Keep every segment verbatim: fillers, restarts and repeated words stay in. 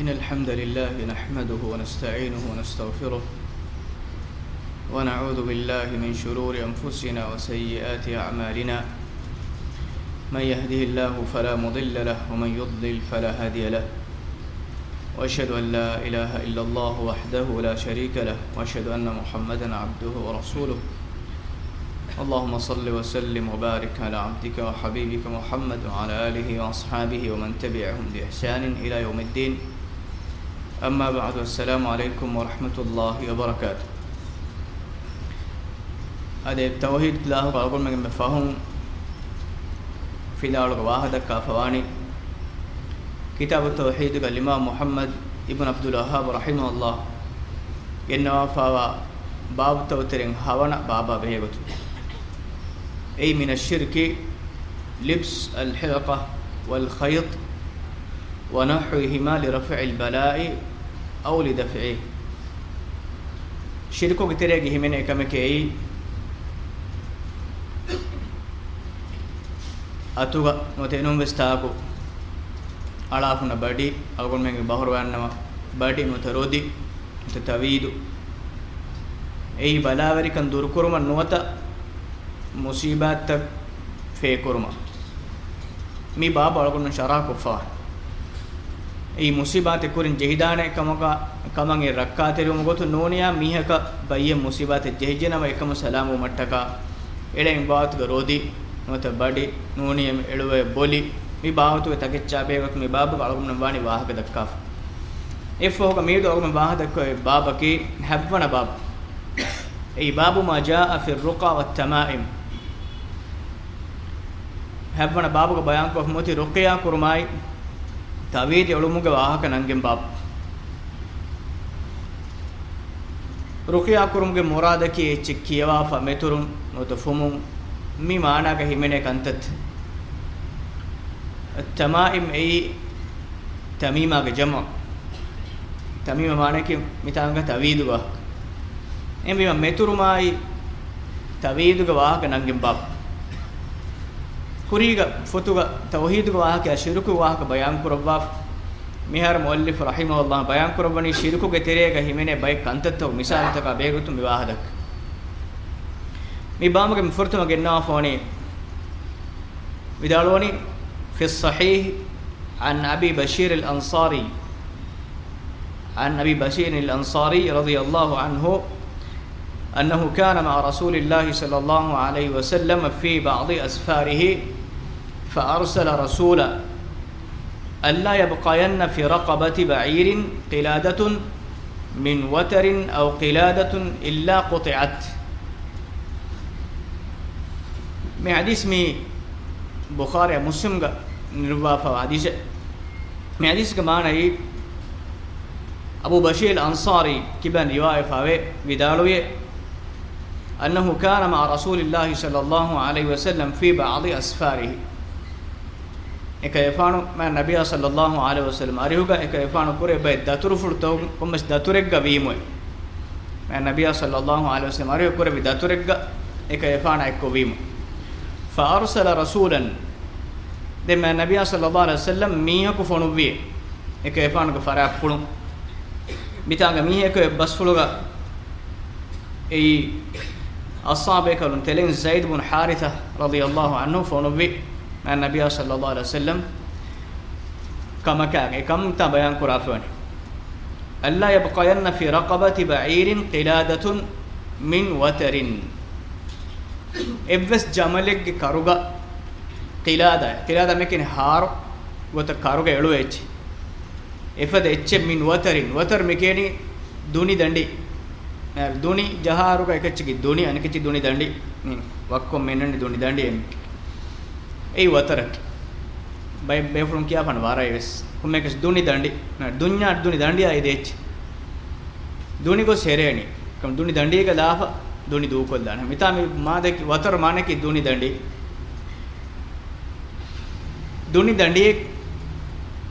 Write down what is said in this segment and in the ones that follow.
إن الحمد لله نحمده ونستعينه ونستغفره، ونعوذ بالله من شرور أنفسنا وسيئات أعمالنا. من يهده الله فلا مضل له، ومن يضلل فلا هادي له. وأشهد أن لا إله إلا الله وحده لا شريك له، وأشهد أن محمدا عبده ورسوله. اللهم صل وسلم وبارك على عبدك وحبيبك محمد وعلى آله وأصحابه ومن تبعهم بإحسان إلى يوم الدين. أما بعد، السلام عليكم ورحمة الله وبركاته. އަދި ތައުހީދު ކްލާހުގަ އަޅުގަނޑުމެން ފަހުން ފިލާވަޅުގަ ވާހަކަ ދައްކާފަވާނީ، ކިތާބު ތައުހީދުގަ އިމާމް މުޙައްމަދު އިބްނު ޢަބްދުލް ވައްހާބު ރަޙިމަހުﷲ ގެންނަވާފައިވާ ބާބުތައް ތެރެއިން ހަވަނަ ބާބާ ބެހޭގޮތުން. أي من الشرك لبس الحلقة والخيط ونحوهما لرفع البلاء أو لدفعه. ޝިރުކުގެ ތެރޭގަ ހިމެނޭ ކަމެކޭ އެއީ، އަތުގަ ނުވަތަ އެނޫންވެސް ތާކު އަޅާފަ ހުންނަ ބަޑި، އަޅުގަނޑުމެންގެ ބަހުރުވަންނަމަ ބަޑި ނުވަތަ ރޮދި، ނުވަތަ ތަވީދު. އެއީ ބަލާވެރިކަން ދުރުކުރުމަށް ނުވަތަ މުޞީބާތްތައް ފޭކުރުމަށް. މި ބާބު އަޅުގަނޑު ޝަރަޙަކޮށްފަވާ. އެއީ މުޞީބާތެއް ކުރިން ޖެހިދާނެ ކަމަކަށް، ކަމަށް އެ ރައްކާތެރިވުމުގެ ގޮތުން ނޫނިޔާ މީހަކަށް ބައްޔެއް މުޞީބާތެއް ޖެހިއްޖެނަމަ އެކަމުން ސަލާމަތްވުމަށްޓަކާ އެޅެން އިބާދަތުގެ ރޮދި ނުވަތަ ބަޑި ނޫނިޔަމަ އެޅުވޭ ބޮލި މި ބާވަތުގެ ތަކެއްޗާ ބެހޭގޮތުން މި ބާބުގަ އަޅުގަނޑުމެން ވާނީ ވާހަކަ ދައްކާފަ. އެއަށްފަހުގަ މިއަދު އަޅުގަނޑު ވާހަކަ ދައްކަވާ ބާބަކީ ހަތްވަނަ ބާބު. އެއީ باب ما جاء في الرقى والتمائم. ހަތްވަނަ ބާބުގަ ބަޔާންކޮށްފަ މިއޮތީ ރުޤިޔާ ކުރުމާއި ތަވީދު އެޅުމުގެ ވާހަކަ ނަންގެން ބާބު. ރުޤިޔާ ކުރުމުގެ މުރާދަކީ އެއްޗެއް ކިޔަވާފަ މެތުރުން ނުވަތަ ފުމުން މި މާނާގަ ހިމެނޭ ކަންތައްތައް. ތަމާއިމް އެއީ ތަމީމާގެ ޖަމްޢު. ތަމީމާ މާނައަކީ މިތާނގަ ތަވީދުގެ ވާހަކަ. އެހެންވީމަ މެތުރުމާއި ތަވީދުގެ ވާހަކަ ނަންގެން ބާބު. ކުރީގަ ފޮތުގަ ތައުހީދުގެ ވާހަކަޔާ ޝިރުކުގެ ވާހަކަ ބަޔާން ކުރައްވާފަ. މިހާރު މުއައްލިފު ރަޙިމަހުﷲ ބަޔާން ކުރައްވަނީ ޝިރުކުގެ ތެރޭގަ ހިމެނޭ ބައެއް ކަންތައްތަކުގެ މިސާލުތަކާ ބެހޭގޮތުން މި ވާހަކަ ދައްކަން. މި ބާބުގެ މި ފުރަތަމަ ގެންނަވާފަވަނީ ވިދާޅުވަނީ، في الصحيح عن أبي بشير الأنصاري، عن أبي بشير الأنصاري رضي الله عنه أنه كان مع رسول الله صلى الله عليه وسلم في بعض أسفاره فأرسل رسولا ألا يبقين في رقبة بعير قلادة من وتر أو قلادة إلا قطعت. މި ޙަދީޘް މި ބުޚާރީ މުސްލިމްގަ ނިރުއްވާފަވާ ޙަދީޘެއް. މި ޙަދީޘްގެ މާނައީ، އަބޫ ބަޝީރު އަންޞާރީ ކިބައިން ރިވާޔަތްވެފައިވޭ، ވިދާޅުވިއޭ، أنه كان مع رسول الله صلى الله عليه وسلم في بعض أسفاره. އެކަލޭގެފާނު މާތް ނަބިއްޔާ ޞައްލައްލާހު ޢަލައިހި ވަސައްލަމް އަރިހުގަ އެކަލޭގެފާނު ކުރެ ބައެއް ދަތުރުފުޅުތަކުން ކޮންމެސް ދަތުރެއްގަ ވީމުއޭ. މާތް ނަބިއްޔާ ޞައްލައްލާހު ޢަލައިހި ވަސައްލަމް އަރިހު ކުރެއްވި ދަތުރެއްގަ އެކަލޭގެފާނާ އެއްކޮށް ވީމު. فأرسل رسولا. ދެން މާތް ނަބިއްޔާ ޞައްލައްލާހު ޢަލައިހި ވަސައްލަމް މީހަކު ފޮނުއްވިއޭ. އެކަލޭގެފާނުގެ ފަރާތްޕުޅުން. މިތާނގަ މީހަކު އެއްބަސްފުޅުގަ އެއީ އަޞްޙާބޭކަލުން ތެލެއިން ޒައިދު ބުން ޙާރިޘާ ރަޟިޔައްލާހު ޢަންހު ފޮނުއްވި މާތް ނަބިއްޔާ ޞައްލައްލާހު ޢަލައިހި ވަސައްލަމް ކަމަކާގެ އެކަންތައް ބަޔާން ކުރާފަވަނީ. ألا يبقين في رقبة بعير قلادة من وتر. އެއްވެސް ޖަމަލެއްގެ ކަރުގަ ޤިލާދާ، ޤިލާދާ މިކިޔަނީ ހާރު ގޮތަށް ކަރުގަ އެޅުވޭ އެއްޗެއް. އެފަދަ އެއްޗެއް، من وتر، وتر މިކިޔަނީ ދުނި ދަނޑި. އަ، ދުނި ޖަހާއިރުގަ އެކައްޗަކީ ދުނި، އަނެކައްޗަކީ ދުނި ދަނޑި. މި ވައްކޮށް މިންނަނީ ދުނި ދަނޑި އެއް. އެއީ ވަތަރަކީ. ބައެއް ބޭފުޅުން ކިޔާފަން ވަރަށް ވެސް. ކޮންމެއަކަސް ދުނި ދަނޑި. ދުންޏާ ދުނި ދަނޑިއާ އެދޭ އެއްޗެއް. ދުނި ގޮސް ހެރޭނީ. ކަމް ދުނި ދަނޑީގަ ލާފަ ދުނި ދޫކޮށްލާނެ. މިތާ މި މާދަކި ވަތަރު މާނަކީ ދުނި ދަނޑި. ދުނި ދަނޑިއެއް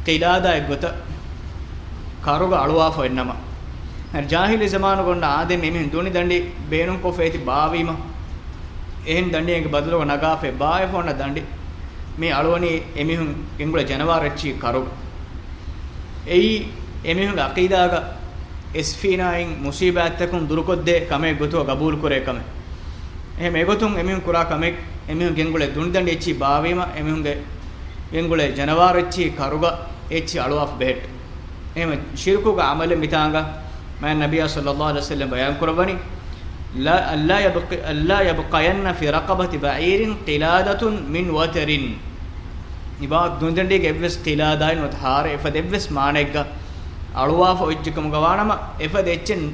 ޤިލާދާއެއް ގޮތަށް ކަރުގަ އަޅުވާފަ އޮތްނަމަ، ޖާހިލީ ޒަމާނުގަ އޮންނަ އާދެން އެމީހުން ދުނި ދަނޑި ބޭނުންކޮށްފަ އެތި ބާވީމަ، އެހެން ދަނޑިއެއްގެ ބަދަލުގަ ނަގާފަ ބާވެފަ އޮންނަ ދަނޑި މި އަޅުވަނީ އެމީހުން ގެންގުޅޭ ޖަނަވާރު އެއްޗިހި ކަރުގަ. އެއީ އެމީހުންގެ އަޤީދާގަ އެސްފީނާއިން މުޞީބާތްތަކުން ދުރުކޮށްދޭ ކަމެއް ގޮތުގަ ގަބޫލުކުރޭ ކަމެއް. އެހެން އެގޮތުން އެމީހުން ކުރާ ކަމެއް، އެމީހުން ގެންގުޅޭ ދުނިދަނޑި އެއްޗިހި ބާވީމަ، އެމީހުންގެ ގެންގުޅޭ ޖަނަވާރު އެއްޗިހި ކަރުގަ އެއްޗިހި އަޅުވާފަ ބެހެއްޓު. އެހެން ޝިރުކުގެ އަމަލެއް މިތާނގަ މާތް ނަބިއްޔާ ޞައްލައްލާހު ޢަލައިހި ވަސައްލަމް ބަޔާން ކުރައްވަނީ، ލާ، އައްލާ ޔަބްޤި، އައްލާ ޔަބްޤަޔަންނަ ފީ ރަޤަބަތި ބަޢީރިން ޤިލާދަތުން މިން ވަތަރިން. މި ބާ ދުނިދަނޑީގެ އެއްވެސް ޤިލާދާއެއް ނުވަތަ ހާރެއް އެފަދަ އެއްވެސް މާނައެއްގަ އަޅުވާފަ އޮތްޖެކަމުގަ ވާނަމަ، އެފަދަ އެއްޗެއް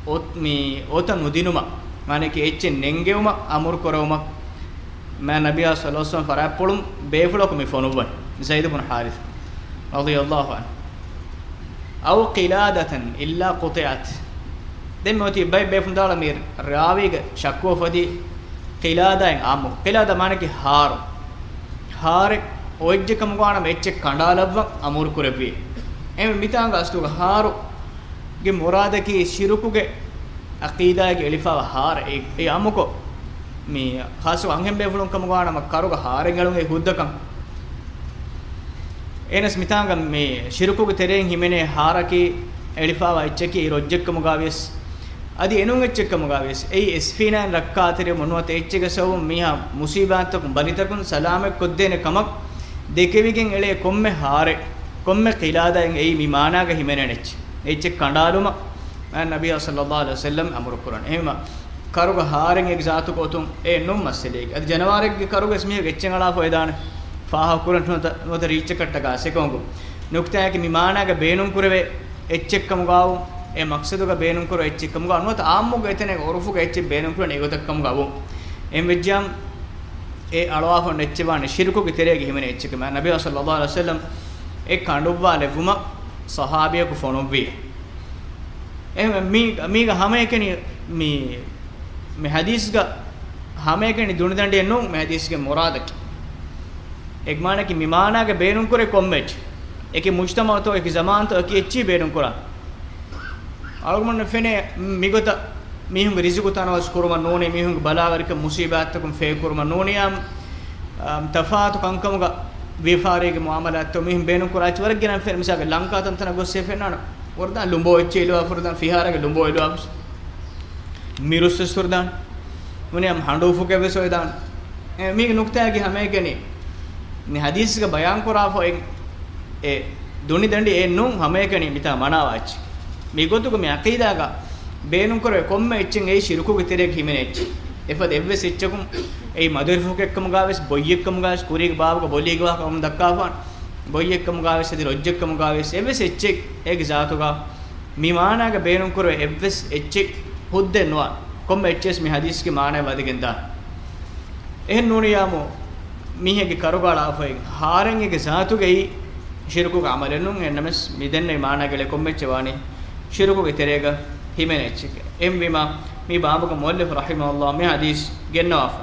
އޮތް، މި އޮތަށް ނުދިނުމަށް، މާނައަކީ އެއްޗެއް ނެންގެވުމަށް އަމުރު ކުރެވުމަށް، މާތް ނަބިއްޔާ ޞައްލައްލާހު ޢަލައިހި ވަސައްލަމް ފަރާތްޕުޅުން ބޭފުޅަކު މި ފޮނުއްވަނީ، ޒައިދު ބުން ޙާރިޘް ރަޟިޔައްލާހު ޢަންހު. އައު ޤިލާދަތަން އިއްލާ ޤުޠިޢަތް. ދެން މި އޮތީ ބައެއް ބޭފުޅުން ދާޅަ މި ރާވީގެ ޝައްކު އޮތީ ޤިލާދާއިން ޢާއްމު. ޤިލާދާ މާނައަކީ ހާރު. ހާރެއް އޮތްޖެކަމުގަ ވާނަމަ އެއްޗެއް ކަނޑާލައްވަން އަމުރު ކުރެއްވި. އެހެން މިތާނގަ އަސްލުގަ ހާރު ގެ މުރާދަކީ ޝިރުކުގެ އަޤީދާގެ އެޅިފާވާ ހާރެއް. އެ، އެ އާއްމުކޮށް، މި ޚާއްޞަކޮށް އަންހެން ބޭފުޅުން ކަމުގަ ވާނަމަ ކަރުގަ ހާރެއް އެޅުން އެ ހުއްދަކަން. އެހެނަސް މިތާނގަ މި ޝިރުކުގެ ތެރެއިން ހިމެނޭ ހާރަކީ އެޅިފާވާ އެއްޗަކީ އިރު އޮއްޖެއްކަމުގަވިޔަސް، އަދި އެނޫން އެއްޗެއްކަމުގަވިޔަސް. އެއީ އެސްފީނާއިން ރައްކާތެރިވުމަށް ނުވަތަ އެއްޗެއްގެ ސަބަބުން މީހާ މުޞީބާތްތަކުން ބަލިތަކުން ސަލާމަތްކޮށްދޭނެ ކަމަށް ދެކެވިގެން އެޅޭ ކޮންމެ ހާރެއް، ކޮންމެ ޤިލާދާއެއް އެއީ މި މާނާގަ ހިމެނޭނެ އެއްޗެއް. އެއްޗެއް ކަނޑާލުމަށް މާތް ނަބިއްޔާ ޞައްލައްލާހު ޢަލައިހި ވަސައްލަމް އަމުރު ކުރަން. އެހެންވީމަ ކަރުގަ ހާރެއް އެކި ޒާތުގެ އޮތުން އެއް ނޫން މައްސަލައެއް. އަދި ޖަނަވާރެއްގެ ކަރުގަ ވެސް މީހަކު އެއްޗެއް އަޅާފަ އެދާނެ. ފާހަގަކުރަން ނުވަތަ، ނުވަތަ ރީއްޗަކަށްޓަކާ ސެކޮންގު. ނުކްތާއަކީ މި މާނާގަ ބޭނުންކުރެވޭ އެއްޗެއްކަމުގައު، އެ މަޤްޞަދުގަ ބޭނުންކުރެވޭ އެއްޗެއްކަމުގައު ނުވަތަ އާއްމުގެ އެތަނެއް ޢުރުފުގެ އެއްޗެއް ބޭނުންކުރަން އެގޮތަށްކަމުގައު. އެހެންވެއްޖިއްޔާ އެ އަޅުވާފަ އޮންނަ އެއްޗެއް ވާނެ ޝިރުކުގެ ތެރޭގަ ހިމެނޭ އެއްޗެކޭ. މާތް ނަބިއްޔާ ޞައްލައްލާހު ޢަލައިހި ވަސައްލަމް އެ ކަނޑުއްވާލެއްވުމަށް ޞަޙާބީއަކު ފޮނުއްވި. އެހެންވެ މީ، މީގަ ހަމައެކަނި މި، މި ޙަދީޘްގަ ހަމައެކަނި ދުނިދަނޑިއެއް ނޫން މި ޙަދީޘްގެ މުރާދަކީ. އެ މާނައަކީ މި މާނާގަ ބޭނުންކުރޭ ކޮންމެ އެއްޗެއް. އެކި މުޖްތަމަޢުތޯ އެކި ޒަމާންތޯ އެކި އެއްޗެއް ބޭނުންކުރާ. އަޅުގަނޑުމެން ފެނޭ މިގޮތަށް މީހުންގެ ރިޒުގު ތަނަވަސް ކުރުމަށް ނޫނީ، މީހުންގެ ބަލާވެރިކަން މުޞީބާތްތަކުން ފޭ ކުރުމަށް ނޫނީ، އާ، ތަފާތު ކަންކަމުގަ ވިޔަފާރީގެ މުޢާމަލާތްތައް މީހުން ބޭނުންކުރާ އެއްޗެއް ވަރަށް ގިނަ ފެން. މިސާލަކަށް ލަންކާ ތަންތަނަށް ގޮސް ފެންނާނަ. ވަރަށް ދާން ލުނބޯ އެއްޗެއް އެލުވާ ފުރަދާން، ފިހާރައިގެ ލުނބޯ އެލުވާ މިރުސް ވެސް ފުރަދާން. މުނިއަމް ހަނޑޫފުކެއް ވެސް އޮތްދާން. އެ، މީގެ ނުކްތާއަކީ ހަމައެކަނި މި ޙަދީޘްގަ ބަޔާންކުރާފަ އޮތް އެ ދުނިދަނޑި އެއް ނޫން ހަމައެކަނި މިތާ މަނާވާ އެއްޗެއް. މިގޮތުގަ މި ޢަޤީދާގަ ބޭނުންކުރެވޭ ކޮންމެ އެއްޗެއް އެއީ ޝިރުކުގެ ތެރޭގަ ހިމެނޭ އެއްޗެއް. އެފަދަ އެއްވެސް އެއްޗަކުން އެއީ މަދުވެރިފުކެއްކަމުގަވެސް، ބޮއްޔެއްކަމުގަވެސް، ކުރީގެ ބާވަގަ ބޮލީގެ ވާހަކަ ކަމުން ދައްކާފާނެ، ބޮއްޔެއްކަމުގަވެސް އަދި ރޮއްޖެއްކަމުގަވެސް އެއްވެސް އެއްޗެއް އޭގެ ޒާތުގަ މި މާނާގަ ބޭނުންކުރެވޭ އެއްވެސް އެއްޗެއް ހުއްދައެއް ނުވާ. ކޮންމެ އެއްޗެއް ވެސް މި ޙަދީޘްގެ މާނައަށް ވަދެގެން ދާނެ. އެހެން ނޫނިއްޔާމު މީހެއްގެ ކަރުގަ އަޅާފައި ހާރެއް އޭގެ ޒާތުގައި ޝިރުކުގެ ޢަމަލެއް ނޫން. އެހެންނަމަވެސް މި ދެންނެވި މާނާގައި ކޮންމެ އެއްޗެއް ވާނީ ޝިރުކުގެ ތެރޭގަ ހިމެނޭ އެއްޗެކޭ. އެހެންވީމަ މި ބާބުގަ މުއައްލިފު ރަޙިމަހުﷲ މި ޙަދީޘް ގެންނަވާފަ.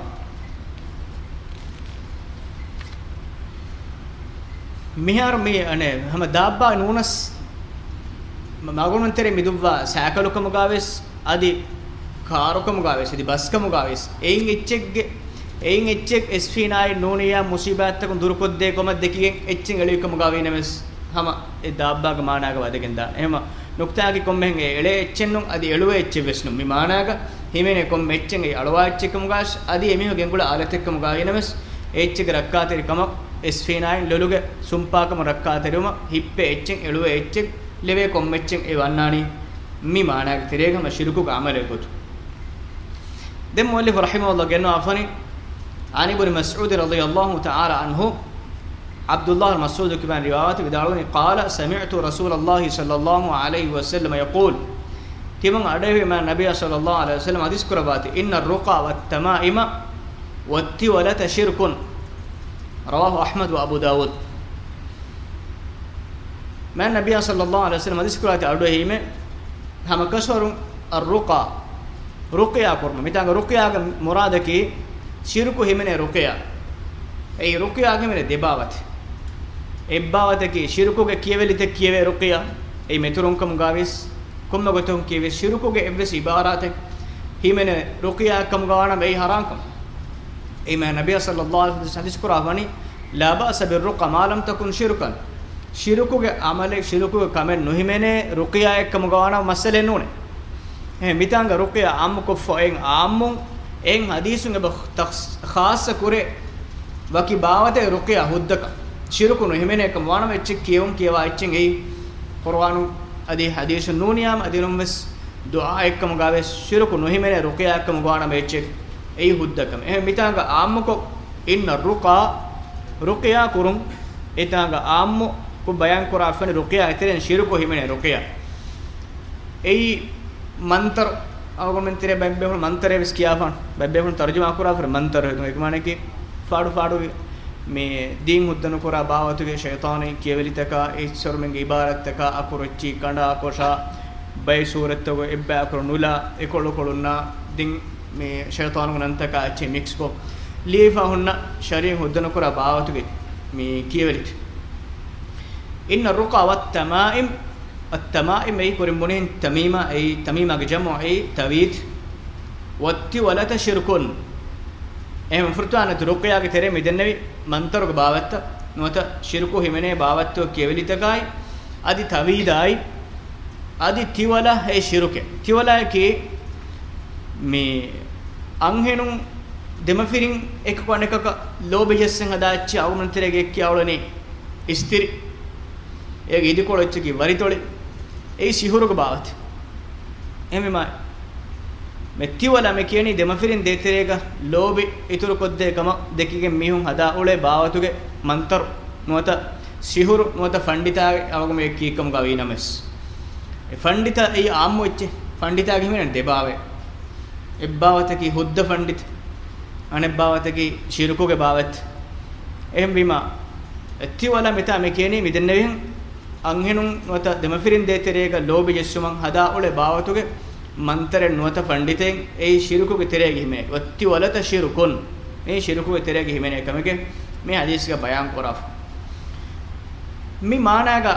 މިހާރު މި އަނެއް ހަމަ ދާއްބާ ނޫނަސް މަ-، މަގުނުން ތެރެ މި ދުއްވާ ސައިކަލުކަމުގަވެސް އަދި ކާރުކަމުގަވެސް އަދި ބަސްކަމުގަވެސް އެއިން އެއްޗެއްގެ، އެއިން އެއްޗެއް އެސްފީނާއެއް ނޫނިއްޔާ މުޞީބާތްތަކުން ދުރުކޮށްދޭ ކަމަށް ދެކިގެން އެއްޗެއް އެޅުވިކަމުގަވީނަމަވެސް ހަމަ އެ ދާއްބާގެ މާނާގަ ވަދެގެން ދާނެ. އެހެންމަ ނުކްތާއަކީ ކޮންމެހެން އެ އެޅޭ އެއްޗެއް ނޫން އަދި އެޅުވޭ އެއްޗެއް ވެސް ނޫން. މި މާނާގަ ހިމެނޭ ކޮންމެ އެއްޗެއް އެއީ އަޅުވާ އެއްޗެއްކަމުގަވެސް އަދި އެމީހުން ގެންގުޅޭ އާލަތެއްކަމުގަވީނަމަވެސް އެ އެއްޗެއްގެ ރައްކާތެރިކަމަށް އެސްފީނާއިން ލޮލުގެ ސުންޕާކަމުން ރައްކާތެރިވުމަށް ހިއްޕޭ އެއްޗެއް އެޅުވޭ އެއްޗެއް ލެވޭ ކޮންމެ އެއްޗެއް އެ ވަންނާނީ މި މާނާގެ ތެރޭގަ ހަމަ ޝިރުކުގެ ޢަމަލެއް ގޮތުން. ދެން މުއައްލިފު ރަޙިމަހުﷲ ގެންނަވާފަނީ، عن ابن مسعود رضي الله تعالى عنه، ޢަބްދުﷲ މަސްޢޫދު ކިބައިން ރިވާވާތި ވިދާޅުވަނީ، قال سمعت رسول الله صلى الله عليه وسلم يقول، ތިމަން އަޑެއް މާ ނަބިއްޔާ ޞައްލައްލާހު ޢަލައިހި ވަސައްލަމް ޙަދީޘް ކުރައްވާތި، إن الرقى والتمائم والتولة شرك. رواه أحمد وأبو داود. މާ ނަބިއްޔާ ޞައްލައްލާހު ޢަލައިހި ވަސައްލަމް ޙަދީޘް ކުރާތި އަޑުއެހީމެ ހަމަ ކަސްވަރުން الرقى، ރުޤްޔާ ކުރުމަށް. މިތާނގަ ރުޤްޔާގެ މުރާދަކީ ޝިރުކު ހިމެނޭ ރުޤްޔާ. އެއީ ރުޤްޔާ ހިމެނޭ ދެ ބާވަތެއް. އެއް ބާވަތަކީ ޝިރުކުގެ ކިޔެވެލިތައް ކިޔެވޭ ރުޤްޔާ. އެއީ މެތުރުންކަމުގަވެސް ކޮންމެ ގޮތަކުން ކިޔެވިޔަސް ޝިރުކުގެ އެއްވެސް ޢިބާރާތެއް ހިމެނޭ ރުޤްޔާއެއްކަމުގަ ވާނަމަ އެއީ ޙަރާމްކަމެއް. އެއީ މާ ނަބިއްޔާ ޞައްލައްލާހު ޢަލައިހި ވަސައްލަމް ޙަދީޘް ކުރައްވަނީ، لا بأس بالرقى ما لم تكن شركا. ޝިރުކުގެ ޢަމަލެއް، ޝިރުކުގެ ކަމެއް ނުހިމެނޭ ރުޤިޔާ އެއްކަމުގަ ވާނަމަ މައްސަލައެއް ނޫނޭ. އެހެން މިތާނގަ ރުޤިޔާ ޢާއްމުކޮށްފަ އޮތް ޢާއްމުން އެއިން ޙަދީޘުން އެބަ ތަޚްޞ-، ޚާއްޞަ ކުރޭ ވަކި ބާވަތެއް ރުޤިޔާ ހުއްދަކަށް. ޝިރުކު ނުހިމެނޭ ކަމަށް ވާނަމަ އެއްޗެއް ކިޔެވުން ކިޔަވާ އެއްޗެއް އެއީ ޤުރުއާނު އަދި ޙަދީޘުން ނޫނިއްޔާމަ އަދި ނޫންވެސް ދުޢާއެއްކަމުގަވެސް ޝިރުކު ނުހިމެނޭ ރުޤިޔާއެއްކަމުގަ ވާނަމަ އެއްޗެއް އެއީ ހުއްދަ ކަމެއް. އެހެން މިތާނގަ ޢާއްމުކޮށް އިންނަ ރުޤާ، ރުޤިޔާ ކުރުން، އެތާނގަ ޢާއްމު ކޮށް ބަޔާން ކުރާފަނި ރުޤިޔާ އެތެރެއިން ޝިރުކު ހިމެނޭ ރުޤިޔާ. އެއީ މަންތަރު، އަޅުގަނޑުމެން ތެރޭ ބައެއް ބޭފުޅުން މަންތަރޭ ވެސް ކިޔާފާނެ. ބައެއް ބޭފުޅުން ތަރުޖަމާ ކުރާފަރި މަންތަރު ހެދުން. އެކަމަނަކީ ފާޑު ފާޑުގެ މި ދީން ހުއްދަނުކުރާ ބާވަތުގެ ޝައިޠާނީ ކިޔެވެލިތަކާ، އެއްސޮރުމެންގެ އިބާރާތްތަކާ، އަކުރޮއްޗި، ކަނޑާ ކޮށާ، ބައެއް ސޫރަތްތަކުގަ އެއްބައި އަކުރު ނުލާ، އެކޮޅުކޮޅުންނާ ދިން މި ޝައިޠާނުގެ ނަންތަކާ އެއްޗެއް މިކްސްކޮށް، ލިޔެފަ ހުންނަ ޝަރީޢަތް ހުއްދަނުކުރާ ބާވަތުގެ މި ކިޔެވެލިތައް. إن الرقى والتمائم، التمائم އެއީ ކުރިން ބުނިހެން ތަމީމާ، އެއީ ތަމީމާގެ ޖަމުޢު އެއީ ތަވީދު. والتِّوَلَةَ شِرْكٌ. އެހެން ފުރަތަމަ ރުޤިޔާގެ ތެރޭ މިދެންނެވި މަންތަރުގެ ބާވަތްތައް ނުވަތަ ޝިރުކު ހިމެނޭ ބާވަތްތައް ކިޔެވެލިތަކާއި، އަދި ތަވީދާއި، އަދި ތިވަލަ އެ ޝިރުކެއް. ތިވަލައަކީ މި އަންހެނުން ދެމަފިރިން އެކަކު އަނެކަކަށް ލޯބި ޖެއްސެން ހަދާ އެއްޗެއް އަޅުގަނޑު ތެރޭގަ އެއްކިޔާ އުޅެނީ އިސްތިރި. އޭގެ އިދިކޮޅު އެއްޗަކީ ވަރިތޮޅި. އެއީ ސިހުރުގެ ބާވަތެއް. އެހެންވީމާ، މި ތިވަލަ މި ކިޔަނީ ދެމަފިރިން ދޭތެރޭގަ ލޯބި އިތުރުކޮށްދޭ ކަމަށް ދެކިގެން މީހުން ހަދާ އުޅޭ ބާވަތުގެ މަންތަރު ނުވަތަ ސިހުރު ނުވަތަ ފަންޑިތާ އަޅުގަނޑު އެ ކީއްކަމުގަ ވީނަމަވެސް. އެ ފަންޑިތަ އެއީ އާއްމު އެއްޗެއް. ފަންޑިތާގެ ހިމެނޭ ދެ ބާވަތް. އެއްބާވަތަކީ ހުއްދަ ފަންޑިތަ، އަނެއްބާވަތަކީ ޝިރުކުގެ ބާވަތް. އެހެންވީމާ، ތިވަލަ މިތާ މި ކިޔަނީ މިދެންނެވިހެން އަންހެނުން ނުވަތަ ދެމަފިރިން ދޭތެރޭގަ ލޯބި ޖެއްސުމަށް ހަދާ އުޅޭ ބާވަތުގެ މަންތަރެއް ނުވަތަ ފަންޑިތެއް އެއީ ޝިރުކުގެ ތެރޭގަ ހިމެނޭ. والتِّوَلَةَ شِرْكٌ. އެއީ ޝިރުކުގެ ތެރޭގަ ހިމެނޭ ކަމެކޭ މި ޙަދީޘްގަ ބަޔާން ކުރާފަ. މި މާނާގަ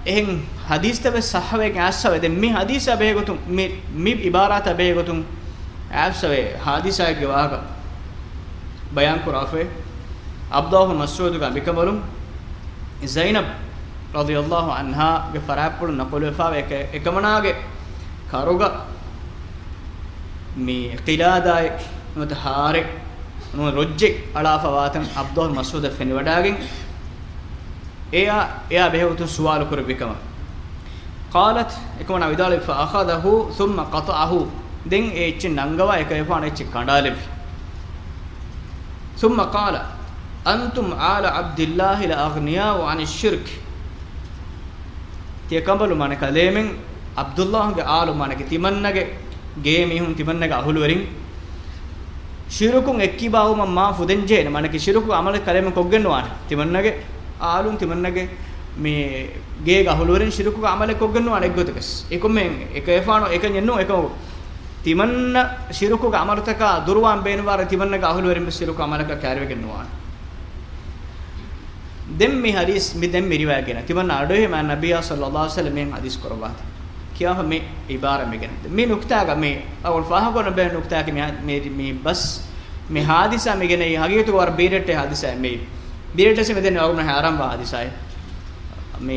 އެހެން ޙަދީޘްތައް ވެސް ޞައްޙަވެގެން އައިސްފަވޭ. ދެން މި ޙަދީޘާ ބެހޭގޮތުން، މި، މި ޢިބާރާތާ ބެހޭގޮތުން އައިސްފަވޭ ޙާދިސާއެއްގެ ވާހަކަ ބަޔާން ކުރާފައި. ޢަބްދުﷲ ބިން މަސްޢޫދުގެ އަނބިކަނބަލުން ޒައިނަބް ރަޟިޔަﷲ ޢަންހާގެ ފަރާތްޕުޅު ނަޤުލުވެފަވޭ އެކަ-، އެކަމަނާގެ ކަރުގަ މި ޤިލާދާއެއް ނުވަތަ ހާރެއް ނުވަތަ ރޮއްޖެއް އަޅާފަ ވާތަން ޢަބްދުﷲ ބިން މަސްޢޫދަށް ފެނިވަޑާގެން އެއާ، އެއާ ބެހޭގޮތުން ސުވާލު ކުރެއްވި ކަމަށް. قالت، އެކަމަނާ ވިދާޅުވި، فأخذه ثم قطعه، ދެން އެ އެއްޗެއް ނަންގަވާ އެކަލޭގެފާނު އެއްޗެއް ކަނޑާލެއްވި. ثم قال، أنتم آل عبد الله الأغنياء عن الشرك. ތިޔަ ކަނބަލު މާނަ ކަލޭމެން ޢަބްދުﷲގެ އާލު މާނަކީ ތިމަންނަގެ ގޭ މީހުން ތިމަންނަގެ އަހުލުވެރިން ޝިރުކުން އެއްކިބާވުމަށް މާ ފުދެންޖެހޭނެ. މާނަކީ ޝިރުކުގެ ޢަމަލެއް ކަލޭމެން ކޮށްގެން ނުވާނެ. ތިމަންނަގެ އާލުން ތިމަންނަގެ މި ގޭގެ އަހުލުވެރިން ޝިރުކުގެ ޢަމަލެއް ކޮށްގެން ނުވާނެ އެއްގޮތަކަސް. އެކަމެއް އެކަލޭގެފާނު އެކަންޏެއް ނޫން. އެކަމަކު ތިމަންނަ ޝިރުކުގެ ޢަމަލުތަކާ ދުރުވާން ބޭނުންވާރެ ތިމަންނަގެ އަހުލުވެރިން ވެސް ޝިރުކު ޢަމަލަކަށް ކައިރިވެގެން ނުވާނެ. ދެން މި ޙަދީޘް، މި ދެން މި ރިވާޔަތް ގެނަ. ތިމަންނަ އަޑުއެހި މާ ނަބިއްޔާ ޞައްލަﷲ ޢަލައިހި ވަސައްލަމް މިހެން ޙަދީޘް ކުރައްވާތީ. ކިޔާފަ މި ޢިބާރާތް މި ގެނަ. މި ނުކުތާގަ މި އަޅުގަނޑު ފާހަގަކޮށް ބޭނުން ނުކުތާއަކީ މި، މި، މި ބަސް މި ޙާދިސާ މި ގެނައީ ހަގީގަތުގަ ވަރަށް ބީރައްޓެ ޙާދިސާއެއް މި. ބީރައްޓެ މި ދެން އަޅުގަނޑު ހައިރާންވާ ޙާދިސާއެއް. މި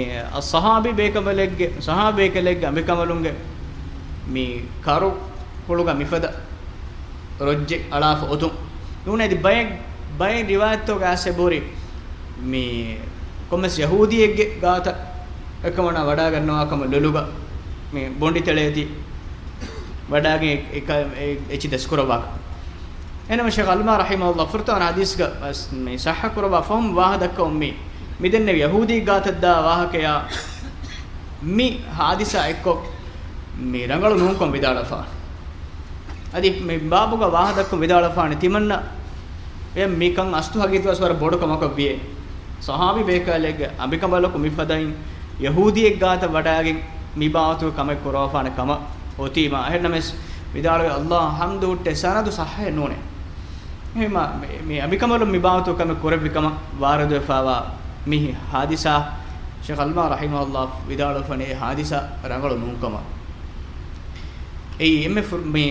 ޞަޙާބީ ބޭކަނބަލެއްގެ، ޞަޙާބީ ބޭކަލެއްގެ އަނބިކަނބަލުންގެ މި ކަރު ކުޅުގަ މިފަދަ ރޮއްޖެއް އަޅާފަ އޮތުން. ނޫނީ އަދި ބައެއް، ބައެއް ރިވާޔަތްތަކުގަ އައިސް އެބަހުރި މި ކޮންމެސް ޔަހޫދީއެއްގެ ގާތަށް އެކަމަނާ ވަޑާގަންނަވާ ކަމަށް ލޮލުގަ މި ބޮނޑި ތެޅޭތީ ވަޑާގެން އެ، އެ، އެ، އެއްޗި ދަސްކުރައްވާ. އެހެންނަމަ ޝޭޚް އަލްމާ ރަޙިމަހުﷲ ފުރަތަމަ ޙަދީޘްގަ މި ޞައްޙަ ކުރައްވާ ފަހުމް ވާހަ ދައްކަވަމުން މި، މި ދެންނެވި ޔަހޫދީ ގާތަށް ދާ ވާހަކަޔާ މި ޙާދިސާ އެއްކޮށް މި ރަނގަޅު ނޫންކަން ވިދާޅުވެފާނެ. އަދި މި ބާބުގަ ވާހަ ދައްކަން ވިދާޅުވެފާނެ ތިމަންނަ އެ މިކަން އަސްތު ހަގީގަތުގަސް ވަރަށް ބޮޑު ކަމަކަށް ވިޔޭ. ޞަޙާބީ ބޭކަލެއްގެ އަނބިކަނބަލަކު މިފަދައިން ޔަހޫދީއެއް ގާތަށް ވަޑާގެން މި ބާވަތުގެ ކަމެއް ކުރައްވާފާނެ ކަމަށް އޮތީމާ. އެހެންނަމަވެސް ވިދާޅުވީ ﷲ އަށް ޙަމްދު ހުއްޓޭ ސަނަދު ޞައްޙައެއް ނޫނޭ. އެހެންމާ މި، މި އަނބިކަނބަލުން މި ބާވަތުގެ ކަމެއް ކުރެއްވި ކަމަށް ވާރިދުވެފައިވާ މި ޙާދިސާ ޝޭޚް އަލްމާ ރަޙިމަހުﷲ ވިދާޅުވެފަނޭ އެ ޙާދިސާ ރަނގަޅު ނޫންކަމަށް. އެއީ އެންމެ ފުރ-، މި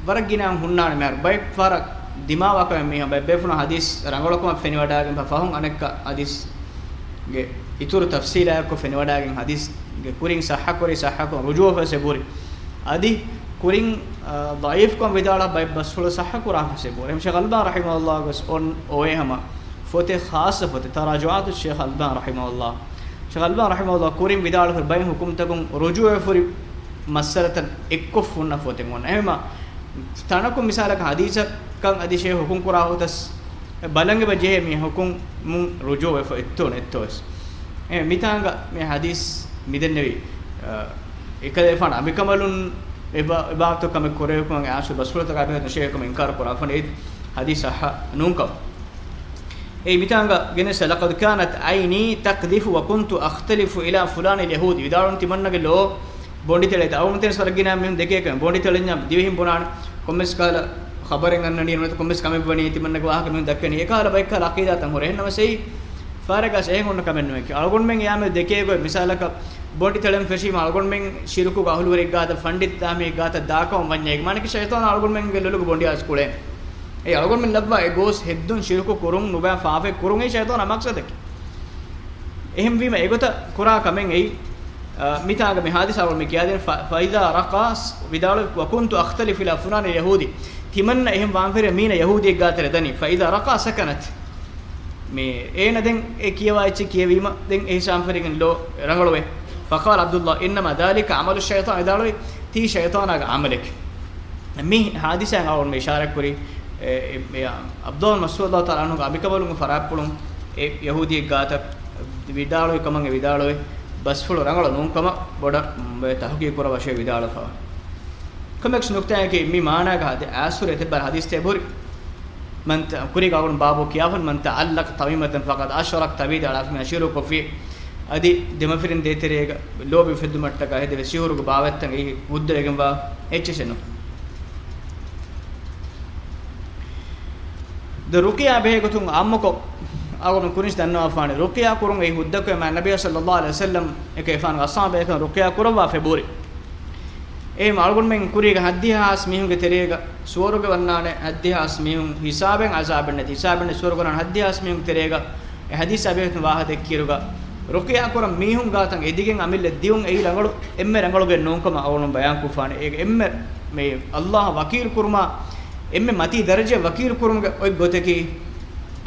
ވަރަށް ގިނައިން ހުންނާނެ މިހާރު ބައެއް ފަހަރަށް ދިމާވާ ކަމެއް މީހާ ބައެއް ބޭފުޅުން ޙަދީޘް ރަނގަޅުކަމަށް ފެނިވަޑާގެން ފަ-، ފަހުން އަނެއްކާ ޙަދީޘްގެ އިތުރު ތަފްސީލާއެއްކޮށް ފެނިވަޑައިގެން ޙަދީޘްގެ ކުރިން ޞައްޙަކުރި، ޞައްޙަކުރުން ރުޖޫޢަ ވެފަސޭ ބުރި. އަދި ކުރިން، އާ، ޟަޢީފްކަން ވިދާޅާ ބައެއް ބަސްފުޅު ޞައްޙަކުރާ ފަސޭ ބުރި. އެހެން ޝޭޚް އަލްބާނީ ރަޙިމަހުﷲ ގޮސް އޮން އޮވޭ ހަމަ ފޮތެއް ޚާއްޞަ ފޮތެއް، ތަރާޖުޢާތު ޝޭޚް އަލްބާނީ ރަޙިމަހުﷲ. ޝޭޚް އަލްބާނީ ރަޙިމަހުﷲ ކުރިން ވިދާޅުވި ބައެއް ޙުކުމްތަކުން ރުޖޫޢަ ވެފަހުރި މައްސަލަތައް އެއްކޮށް ހުންނަ ފޮތެއް އޮންނަ. އެހެންމަ ތަނަކުން މިސާލަކަށް ޙަދީޘަކަށް އަދި ޝޭޚް ޙުކުމް ކުރާ ހޮތަސް ބަލަން އެބަ ޖެހޭ މި ޙުކުމުން ރުޖޫޢަ ވެފަ އެއްތޯ ނެއްތޯވެސް. އެ މިތާނގަ މި ޙަދީޘް މިދެންނެވި، އަ، އެކަލޭފާނު އަނބިކަނބަލުން އެބަ-، އެބާވަތު ކަމެއް ކުރެވިކަމަށް އާސު ބަސްފުޅުތަކާ ބެހޭ ޝޭޚް ކަމަށް އިންކާރު ކުރާ ފަން އެ ޙަދީޘް ޞައްޙަ ނޫންކަމަށް. އެއީ މިތާނގަ ގެނެސް، "لقد كانت عيني تقذف وكنت أختلف إلى فلان اليهودي." ވިދާޅުވަން ތިމަންނަގެ ލޯ ބޮނޑިތެޅޭ އަޅުގަނޑުމެން ވަރަށް ގިނަ މީހުން ދެކޭ ކަމެއް. ބޮނޑިތެޅެންޏާ ދިވެހިން ބުނާނެ ކޮންމެސް ކަހަލަ ޚަބަރެއް އަންނަނީ ނުވަތަ ކޮންމެސް ކަމެއް ވަނީ ތިމަންނަގެ ވާހަކަ މީހުން ދައްކަނީ. އެކަހަލަ ބައެއްކަހަލަ ޢަޤީދާތައް ހުރޭ. އެހެންނަމަސް އެއީ ފާރަގަސް އެހެން އޮންނަ ކަމެއް ނުވެކި. އަޅުގަނޑުމެން އެއާމެދު ދެކޭ ގޮތް މިސާލަކަށް ބޮނޑި ތެޅެން ފެށީމަ އަޅުގަނޑުމެން ޝިރުކުގެ އަހުލުވެރިއެއް ގާތަ ފަންޑިތް ދާމީ ގާތަ ދާކަމަށް ވަންޏާ އޭގެ މާނައަކީ ޝައިޠާނާ އަޅުގަނޑުމެންގެ ލޮލުގަ ބޮނޑި އައިސް ކުޅޭނެ. އެއީ އަޅުގަނޑުމެން ލައްވާ އެ ގޯސް ހެއްދުން ޝިރުކު ކުރުން ނުބައި ފާފައެއް ކުރުން އެއީ ޝައިޠާނާ މަޤްޞަދަކީ. އެހެންވީމަ އެގޮތަށް ކުރާ ކަމެއް އެއީ، އަ، މިތާގަ މި ޙާދިސާ އަޅުގަނޑު މި ކިޔާދޭން، ފަ-، فإذا رقى، ވިދާޅުވި، "وكنت أختلف إلى فلان اليهودي." ތިމަންނަ އެހެން ވާންފެރޭ މީނަ ޔަހޫދިއެއް ގާތަށް ދަނީ، "فإذا رقى سكنت." މި އޭނަ ދެން އެ ކިޔަވާ އެއްޗެއް ކިޔެވީމަ ދެން އެ ހިސާބުން ފެށިގެން ލޯ ރަނގަޅުވޭ. فقال عبد الله، "إنما ذلك عمل الشيطان." ވިދާޅުވި، ތީ ޝައިޠާނާގެ ޢަމަލެކޭ. މި ޙާދިސާއިން އަޅުގަނޑު މި އިޝާރާތް ކުރީ، އެ، އެ، އެ، ޢަބްދުﷲ ބިން މަސްޢޫދު ރަޟިޔަﷲ ތަޢާލާ ޢަންހުގެ އަނބިކަނބަލުން ފަރާތްޕުޅުން އެ ޔަހޫދީއެއް ގާތަށް ވިދާޅުވި ކަމަށް އެ ވިދާޅުވި ބަސްފުޅު ރަނގަޅު ނޫން ކަމަށް ބޮޑަށް، އެ، ތަޙުޤީޤު ކުރައްވާށޭ ވިދާޅުވެފަ. ކޮންމެސް ނުކްތާއަކީ މި މާނާގަ ޙަދީ-، އާސުރެ ތެއްބަރ ޙަދީޘް ތެބުރި. މަން ތަ-، ކުރީގަ އަޅުގަނޑު ބާބު ކިޔާފަން، "من تعلق تميمة فقد أشرك." ތަވީދަށް އަޅާފަ މީހާ ޝިރުކު ކޮށްފި. އަދި ދެމަފިރިން ދޭތެރޭގަ ލޯބި އުފެއްދުމަށްޓަކާ ހެދެވޭ ސިހުރުގެ ބާވަތްތައް އެއީ ހުއްދަވެގެންވާ އެއްޗެއް ނޫން. ދެ ރުޤިޔާ ބެހޭ ގޮތުން އާއްމުކޮށް އަޅުގަނޑު ކުރިން ދަންނަވާފާނެ. ރުޤިޔާ ކުރުން އެއީ ހުއްދަކޮށް މާތް ނަބިއްޔާ ޞައްލައްލާހު ޢަލައިހި ވަސައްލަމް އެކަލޭފާނުގެ އަޞްޙާބުބޭކަލުން ރުޤިޔާ ކުރައްވާފަ އެބުރި. އެހެން އަޅުގަނޑުމެން ކުރީގަ ހައްދިހާސް މީހުންގެ ތެރޭގަ ސުވަރުގެ ވަންނާނެ، ހައްދިހާސް މީހުން ހިސާބެއް ޢަޒާބެއް ނެތި ހިސާބެއް ނެތި ސުވަރުގަ ވަންނާނެ، ހައްދިހާސް މީހުންގެ ތެރޭގަ އެ ޙަދީޘް އަބިހަތުން ވާހަކަ ދެއްކިއިރުގަ ރުޤިޔާ ކުރަން މީހުން ގާތަށް އެދިގެން އަމިއްލަ ދިއުން އެއީ ރަނގަޅު، އެންމެ ރަނގަޅުގެ ނޫންކަމަށް އަޅުގަނޑު ބަޔާންކޮށްފާނެ. އޭގެ އެންމެ މި ﷲ އަށް ވަކީލު ކުރުމާ، އެންމެ މަތީ ދަރަޖައަށް ވަކީލު ކުރުމުގެ އޮތް ގޮތަކީ،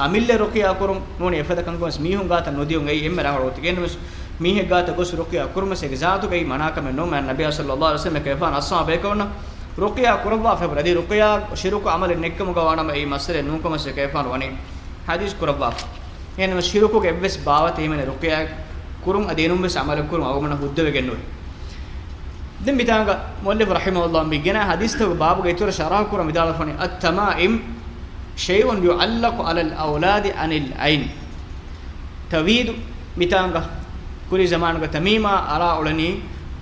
އަމިއްލަ ރުޤިޔާ ކުރުން ނޫނީ އެފަދަ ކަންކަމަށް މީހުން ގާތަށް ނުދިއުން އެއީ އެންމެ ރަނގަޅު ގޮތެއް. އެހެންނަމަސް މީހެއް ގާތަށް ގޮސް ރުޤިޔާ ކުރުމަސް އޭގެ ޒާތުގައި މަނާކަމެއް ނޫން. މާތް ނަބިއްޔާ ޞައްލައްލާހު ޢަލައިހި ވަސައްލަމް އެކަލޭފާނު އަޞްޙާބު ބޭކަލުންނަށް ރުޤިޔާ ކުރައްވާފަ އެބުރި. އަދި ރުޤިޔާ ޝިރުކު ޢަމަލެއް ނެތްކަމުގަ ވާނަމަ އެއީ މައްސަލައެއް ނޫންކަމަށް އެކަލޭފާނު ވަނީ ޙަދީޘް ކުރައްވާފަ. އެހެންނަމަސް ޝިރުކުގެ އެއްވެސް ބާވަތެއް ހިމެނޭ ރުޤިޔާ ކުރުން އަދި އެނޫންވެސް ޢަމަލެއް ކުރުން އަޅުގަނޑަށް ހުއްދަވެގެން ނުވޭ. ދެން މިތާނގަ މުއައްލިފު ރަޙިމަހުﷲ މި ގެނައި ޙަދީޘްތަކުގެ ބާބުގެ އިތުރަށް ޝަރަޙަ ކުރަން ވިދާޅުވެފަނީ، "التمائم شيء يعلق على الأولاد عن العين." ތަވީދު މިތާނގަ ކުރީ ޒަމާނުގަ ތަމީމާ އަޅާ އުޅެނީ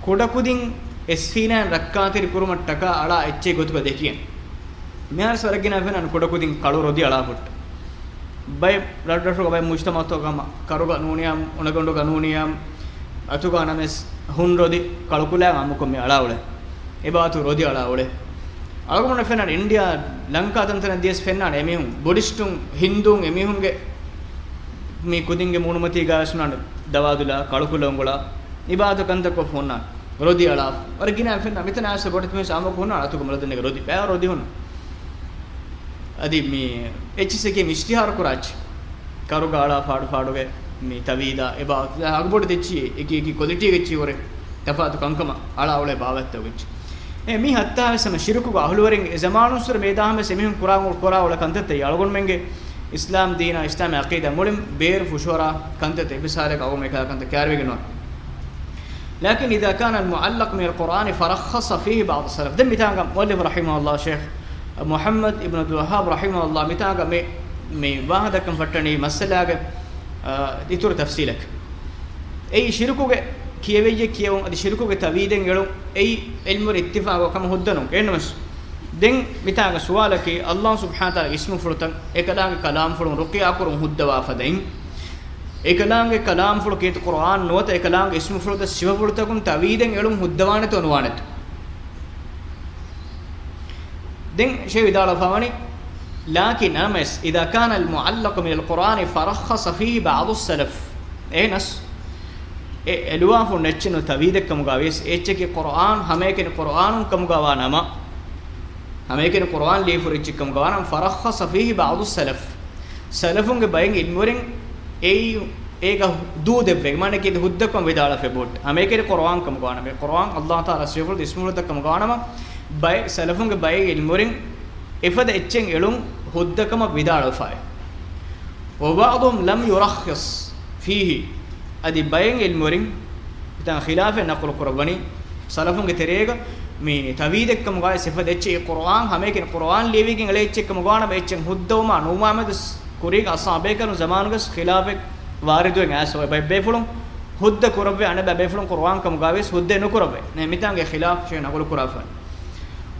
ކުޑަކުދިން އެސްފީނާއިން ރައްކާތެރި ކުރުމަށްޓަކާ އަޅާ އެއްޗެއް ގޮތުގަ ދެކިޔަން. މިހާރު ވަރަށް ގިނަ ފެންނަން ކުޑަކުދިން ކަޅު ރޮދި އަޅާ ހުއްޓަ. ބައެއް ރަށްރަށުގަ ބައެއް މުޖްތަމަޢުތަކުގަ ހަމަ ކަރުގަ ނޫނިއްޔާ، އުނަގަނޑުގަ ނޫނިއްޔާ، އަތުގަ ނަމަވެސް ހުން ރޮދި ކަޅުކުލައިން އާއްމުކޮށް މި އަޅާ އުޅޭ. އެބާތު ރޮދި އަޅާ އުޅޭ. އަޅުގަނޑަށް ފެންނާނެ އިންޑިއާ، ލަންކާ ތަންތަނަށް ދިޔަސް ފެންނާނެ އެމީހުން، ބުޑިސްޓުން، ހިންދޫން އެމީހުންގެ މި ކުދިންގެ މޫނުމަތީގަ ވެސް ހުންނާނެ ދަވާދުލާ، ކަޅުކުލަ އުނގުޅާ، އިބާދަތު ކަންތައް ކޮށް ހުންނާނެ. ރޮދި އަޅާ. ވަރަށް ގިނަ ފެންނާ މިތަނަށް އައިސް ބޮޑެތި މީސް އާއްމުކޮށް ހުންނާނެ އަތުގަ މަލަދުންނެގެ ރޮދި. ބައިވަރު ރޮދި ހުންނަ. އަދި މި އެއްޗިސް އެކީ މި އިޝްތިހާރު ކުރާ އެއްޗެއް. ކަރުގަ އަޅާ ފާޑު ފާޑުގެ މި ތަވީދާ އެބާ އަގުބޮޑު ތެއްޗި އެކި އެކި ކޮލިޓީގެ އެއްޗި ވުރެ ތަފާތު ކަންކަމަށް އަޅާ އުޅޭ ބާވަތްތައް އެއްޗެއް. އެ މި ހައްތާވެސް ހަމަ ޝިރުކުގެ އަހުލުވެރިން އެ ޒަމާނުންސުރެ މޭދާ ހަމަ އެމީހުން ކުރާ ކުރާ އުޅޭ ކަންތައްތައް އަޅުގަނޑުމެންގެ އިސްލާމް ދީނާ އިސްލާމީ ޢަޤީދާ މުޅިން ބޭރު ފުށުއަރާ ކަންތައްތައް. އެއްވެސް ހާލެއްގަ އަޅުގަނޑު އެކަހަލަ ކަންތައް ކައިރިވެގެން ނުވާނެ. لكن إذا كان المعلق من القرآن فرخص فيه بعض السلف. ދެން މިތާނގަ މުއައްލިފު ރަޙިމަހުﷲ، ޝޭޚް މުޙައްމަދު އިބްނު ޢަބްދުލް ވައްހާބް ރަޙިމަހުﷲ މިތާނގަ މި، މި ވާހަކަ ދައްކަން ފައްޓަނީ މައްސަލާގެ، އާ، އިތުރު ތަފްޞީލަކަށް. އެއީ ޝިރުކުގެ ކިޔެވެއްޔެއް ކިޔެވުން އަދި ޝިރުކުގެ ތަވީދެއް އެޅުން އެއީ ޢިލްމުވެރި އިއްތިފާޤު ކަމަށް ހުއްދަ ނޫން. އެހެންނަމަސް ދެން މިތާގަ ސުވާލަކީ، ﷲ ސުބްޙާނަހޫ ވަތަޢާލާގެ އިސްމުފުޅުތައް އެކަލާނގެ ކަލާމްފުޅުން ރުޤިޔާ ކުރުން ހުއްދަވާ ފަދައިން، އެކަލާނގެ ކަލާމްފުޅު ކީރިތި ޤުރުއާން ނުވަތަ އެކަލާނގެ އިސްމުފުޅުތައް ސިފަފުޅުތަކުން ތަވީދެއް އެޅުން ހުއްދަވާނެތޯ ނުވާނެތޯ؟ ދެން ޝޭޚް ވިދާޅުވެފަވަނީ، لكن ނަމަވެސް، إذا كان المعلق من القرآن فرخص فيه بعض السلف. އެހެނަސް، އެ އެލުވާފު ނެއްޗެއް ނު ތަވީދެއްކަމުގާ ވިޔަސް، އެއްޗަކީ ޤުރްއާން ހަމައެކަނި ޤުރްއާނުން ކަމުގާ ވާ ނަމަ، ހަމައެކަނި ޤުރްއާން ލިޔެފުރި އެއްޗެއްކަމުގާ ވާ ނަމަ، فرخص فيه بعض السلف. ސަލަފުންގެ ބައެއް ޢިލްމުވެރިން އެއީ، އޭގަ ދޫ ދެއްވޭ. މާނައަކީ ހުއްދަކަމަށް ވިދާޅުވެފަ ބޯޓް. ހަމައެކަނި ޤުރްއާން ކަމުގާ ނަމަ، ޤުރްއާން ﷲ ތަޢާލާ ސިފަފުޅު އިސްމުފުޅުތައް ކަމުގާ ނަމަ، ބައެއް ސަލަފުންގެ ބައެއް ޢިލްމުވެރިން އެފަދަ އެއްޗެއް އެޅުން ހުއްދަކަމަށް ވިދާޅުވެފައެވެ. وبعضهم لم يرخص فيه. އަދި ބައެއް ޢިލްމުވެރިން މިތާ ޚިލާފެއް ނަޤުލު ކުރައްވަނީ، ސަލަފުންގެ ތެރޭގަ މި ތަވީދެއްކަމުގާ ސިފަ ދެއްޗެއް ޤުރްއާން ހަމައެކަނި ޤުރްއާން ލިޔެވިގެން އެޅޭ އެއްޗެއްކަމުގާ ނަމަ، އެއްޗެއް ހުއްދަވުމާ ނުވުމާ މެދު ކުރީގެ އަޞްޙާބޭކަލުން ޒަމާނުގަސް ޚިލާފެއް ވާރިދުވެ އައިސް އޮތް. ބައެއް ބޭފުޅުން ހުއްދަ ކުރައްވޭ، އަނެއް ބައެއް ބޭފުޅުން ޤުރްއާން ކަމުގާވެސް ހުއްދަ ނުކުރައްވޭ. ނޭ، މިތާނގެ ޚިލާފް ޝޭޚް ނަޤުލު ކުރާފަ.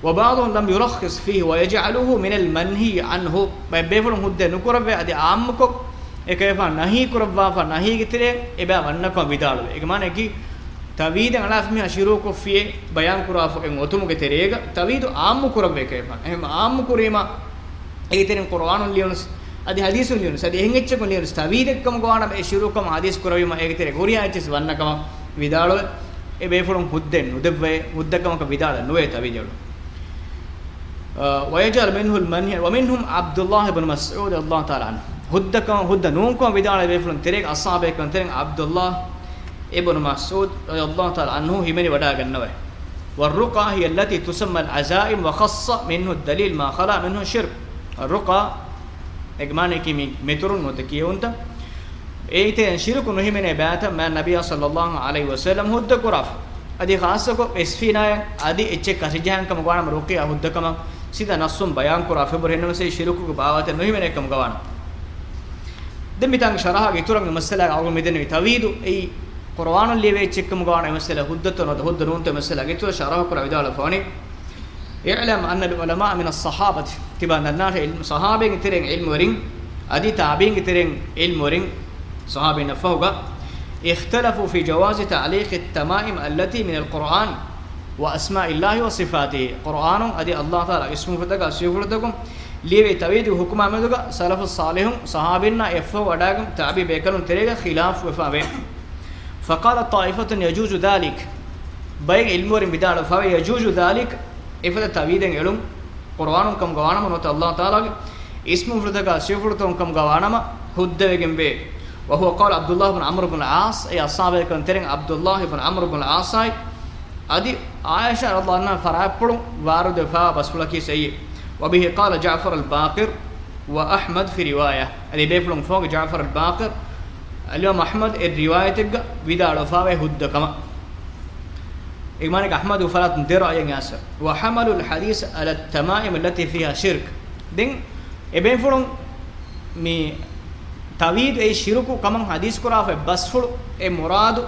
وبعضهم لم يرخص فيه ويجعله من المنهي عنه. ބައެއް ބޭފުޅުން ހުއްދަ ނުކުރައްވޭ، އަދި އާއްމުކޮށް އެކަމަށް ނަހީ ކުރައްވާފަ، ނަހީގެ ތެރޭ އެބައި ވަންނަކަމަށް ވިދާޅުވޭ. އޭގެ މާނައަކީ، ތަވީދަށް އަޅާފަ މީހާ ޝިރުކު ކޮށްފިއޭ ބަޔާން ކުރާފަ އެ އޮތުމުގެ ތެރޭގަ، ތަވީދު އާއްމު ކުރައްވޭ ކަމަށް. އެހެން އާއްމު ކުރީމަ، އޭގެ ތެރެއިން ޤުރްއާނުން ލިޔުނުސް، އަދި ޙަދީޘުން ލިޔުނުސް، އަދި އެހެން އެއްޗަކުން ލިޔުނުސް، ތަވީދެއްކަމުގަ ވާނަމަ އެ ޝިރުކަމަށް ޙަދީޘް ކުރެވީމަ އޭގެ ތެރޭ ހުރިހާ އެއްޗެސް ވަންނަކަމަށް ވިދާޅުވެ، އެ ބޭފުޅުން ހުއްދައެއް ނުދެއްވައޭ، ހުއްދަކަމަކަށް ވިދާޅެއް ނުވޭ ތަވީދު. އަ، ويجعل منه المنهي، ومنهم عبد الله بن مسعود رضي الله تعالى عنه. ހުއްދަކަމަށް، ހުއްދަ ނޫންކަމަށް ވިދާޅުވި ބޭފުޅުން ތެރޭގަ އަޞްޙާބޭކަލުން ތެރެއިން ޢަބްދުﷲ އިބްނު މަސްޢޫދު رضي الله تعالى عنه ހިމެނި ވަޑައިގަންނަވައި. والرقى هي التي تسمى العزائم وخص منه الدليل ما خلا منه شرك. ރުޤާ، އޭގެ މާނައަކީ މި މެތުރުން ނުވަތަ ކިޔެވުންތައް. އޭގެ ތެރެއިން ޝިރުކު ނުހިމެނޭ ބައިތައް މާތް ނަބިއްޔާ صلى الله عليه وسلم ހުއްދަ ކުރާފަ. އަދި ޚާއްޞަކޮށް އެސްފީނާޔަށް އަދި އެއްޗެއް ކަށިޖަހަން ކަމަށް ވާނަމަ ރުޤިޔާ ހުއްދަކަމަށް ސީދާ ނައްޞުން ބަޔާން ކުރާފަ އެބަހުރި. އެހެންނަމަވެސް އެ ޝިރުކުގެ ބާވަތެއް ނުހިމެނޭ ކަމުގަ ވާނަމަ. ދެން މިތާނގެ ޝަރަޙަގެ އިތުރަށް މި މައްސަލާގެ އަޅުގަނޑު މިދެންނެވި ތަވީދު އެއީ ޤުރްއާނުން ލިޔެވޭ އެއްޗެއްކަމުގަ ވާނަމަ އެ މައްސަލަ ހުއްދަތޯ ނުވަތަ ހުއްދަ ނޫންތޯ އެ މައްސަލާގެ އިތުރަށް ޝަރަޙަ ކުރާ ވިދާޅުވެފަވަނީ. اعلم أن العلماء من الصحابة، ތިބާ ދަންނާށޭ ޢިލްމު، ޞަޙާބީންގެ ތެރެއިން ޢިލްމުވެރިން، އަދި ތާބިޢީންގެ ތެރެއިން ޢިލްމުވެރިން، ޞަޙާބީންނަށްފަހުގަ، اختلفوا في جواز تعليق التمائم التي من القرآن وأسماء الله وصفاته. ޤުރްއާނުން އަދި ﷲ ތަޢާލާ އިސްމުފުޅުތަކާ ސިފަފުޅުތަކުން ލިޔެވޭ ތަވީދުގެ ޙުކުމާ މެދުގަ ސަލަފުއް ޞާލިޙުން، ޞަޙާބީންނާ އެއަށްފަހު ވަޑައިގެން ތާބިޢީ ބޭކަލުން ތެރޭގަ ޚިލާފު ވެފަ ވޭ. فقالت طائفة يجوز ذلك. ބައެއް ޢިލްމުވެރިން ވިދާޅުވެފަވޭ، يجوز ذلك، އެފަދަ ތަވީދެއް އެޅުން، ޤުރްއާނުން ކަމުގަ ވާނަމަ ނުވަތަ ﷲ ތަޢާލާގެ އިސްމުފުޅުތަކާ ސިފަފުޅުތަކުން ކަމުގަ ވާނަމަ ހުއްދަވެގެން ވޭ. وهو قول عبد الله بن عمرو بن العاص، އެއީ އަޞްޙާބޭކަލުން ތެރެއިން ޢަބްދުﷲ ބިން ޢަމްރު ބިން ޢާޞާއި، އަދި ޢާއިޝާ ރަޟިޔަﷲ ޢަންހާ ފަރާތްޕުޅުން ވާރިދުވެފައިވާ ބަސްފުޅަކީ އެއީ. وبه قال جعفر الباقر وأحمد في رواية. އަދި ބޭފުޅުން ފަހުގަ ޖަޢުފަރު ބާޤިރު، އަލްއިމާމް އަޙްމަދު އެއް ރިވާޔަތެއްގަ ވިދާޅުވެފައިވޭ ހުއްދަ ކަމަށް. އެ މާނައަކީ އަޙްމަދު ފަރާތުން ދެ ރައުޔެއް އައިސް. وحملوا الحديث على التمائم التي فيها شرك. ދެން އެ ބޭފުޅުން މި ތަވީދު އެއީ ޝިރުކު ކަމަށް ޙަދީޘް ކުރާފައި ބަސްފުޅު އެ މުރާދު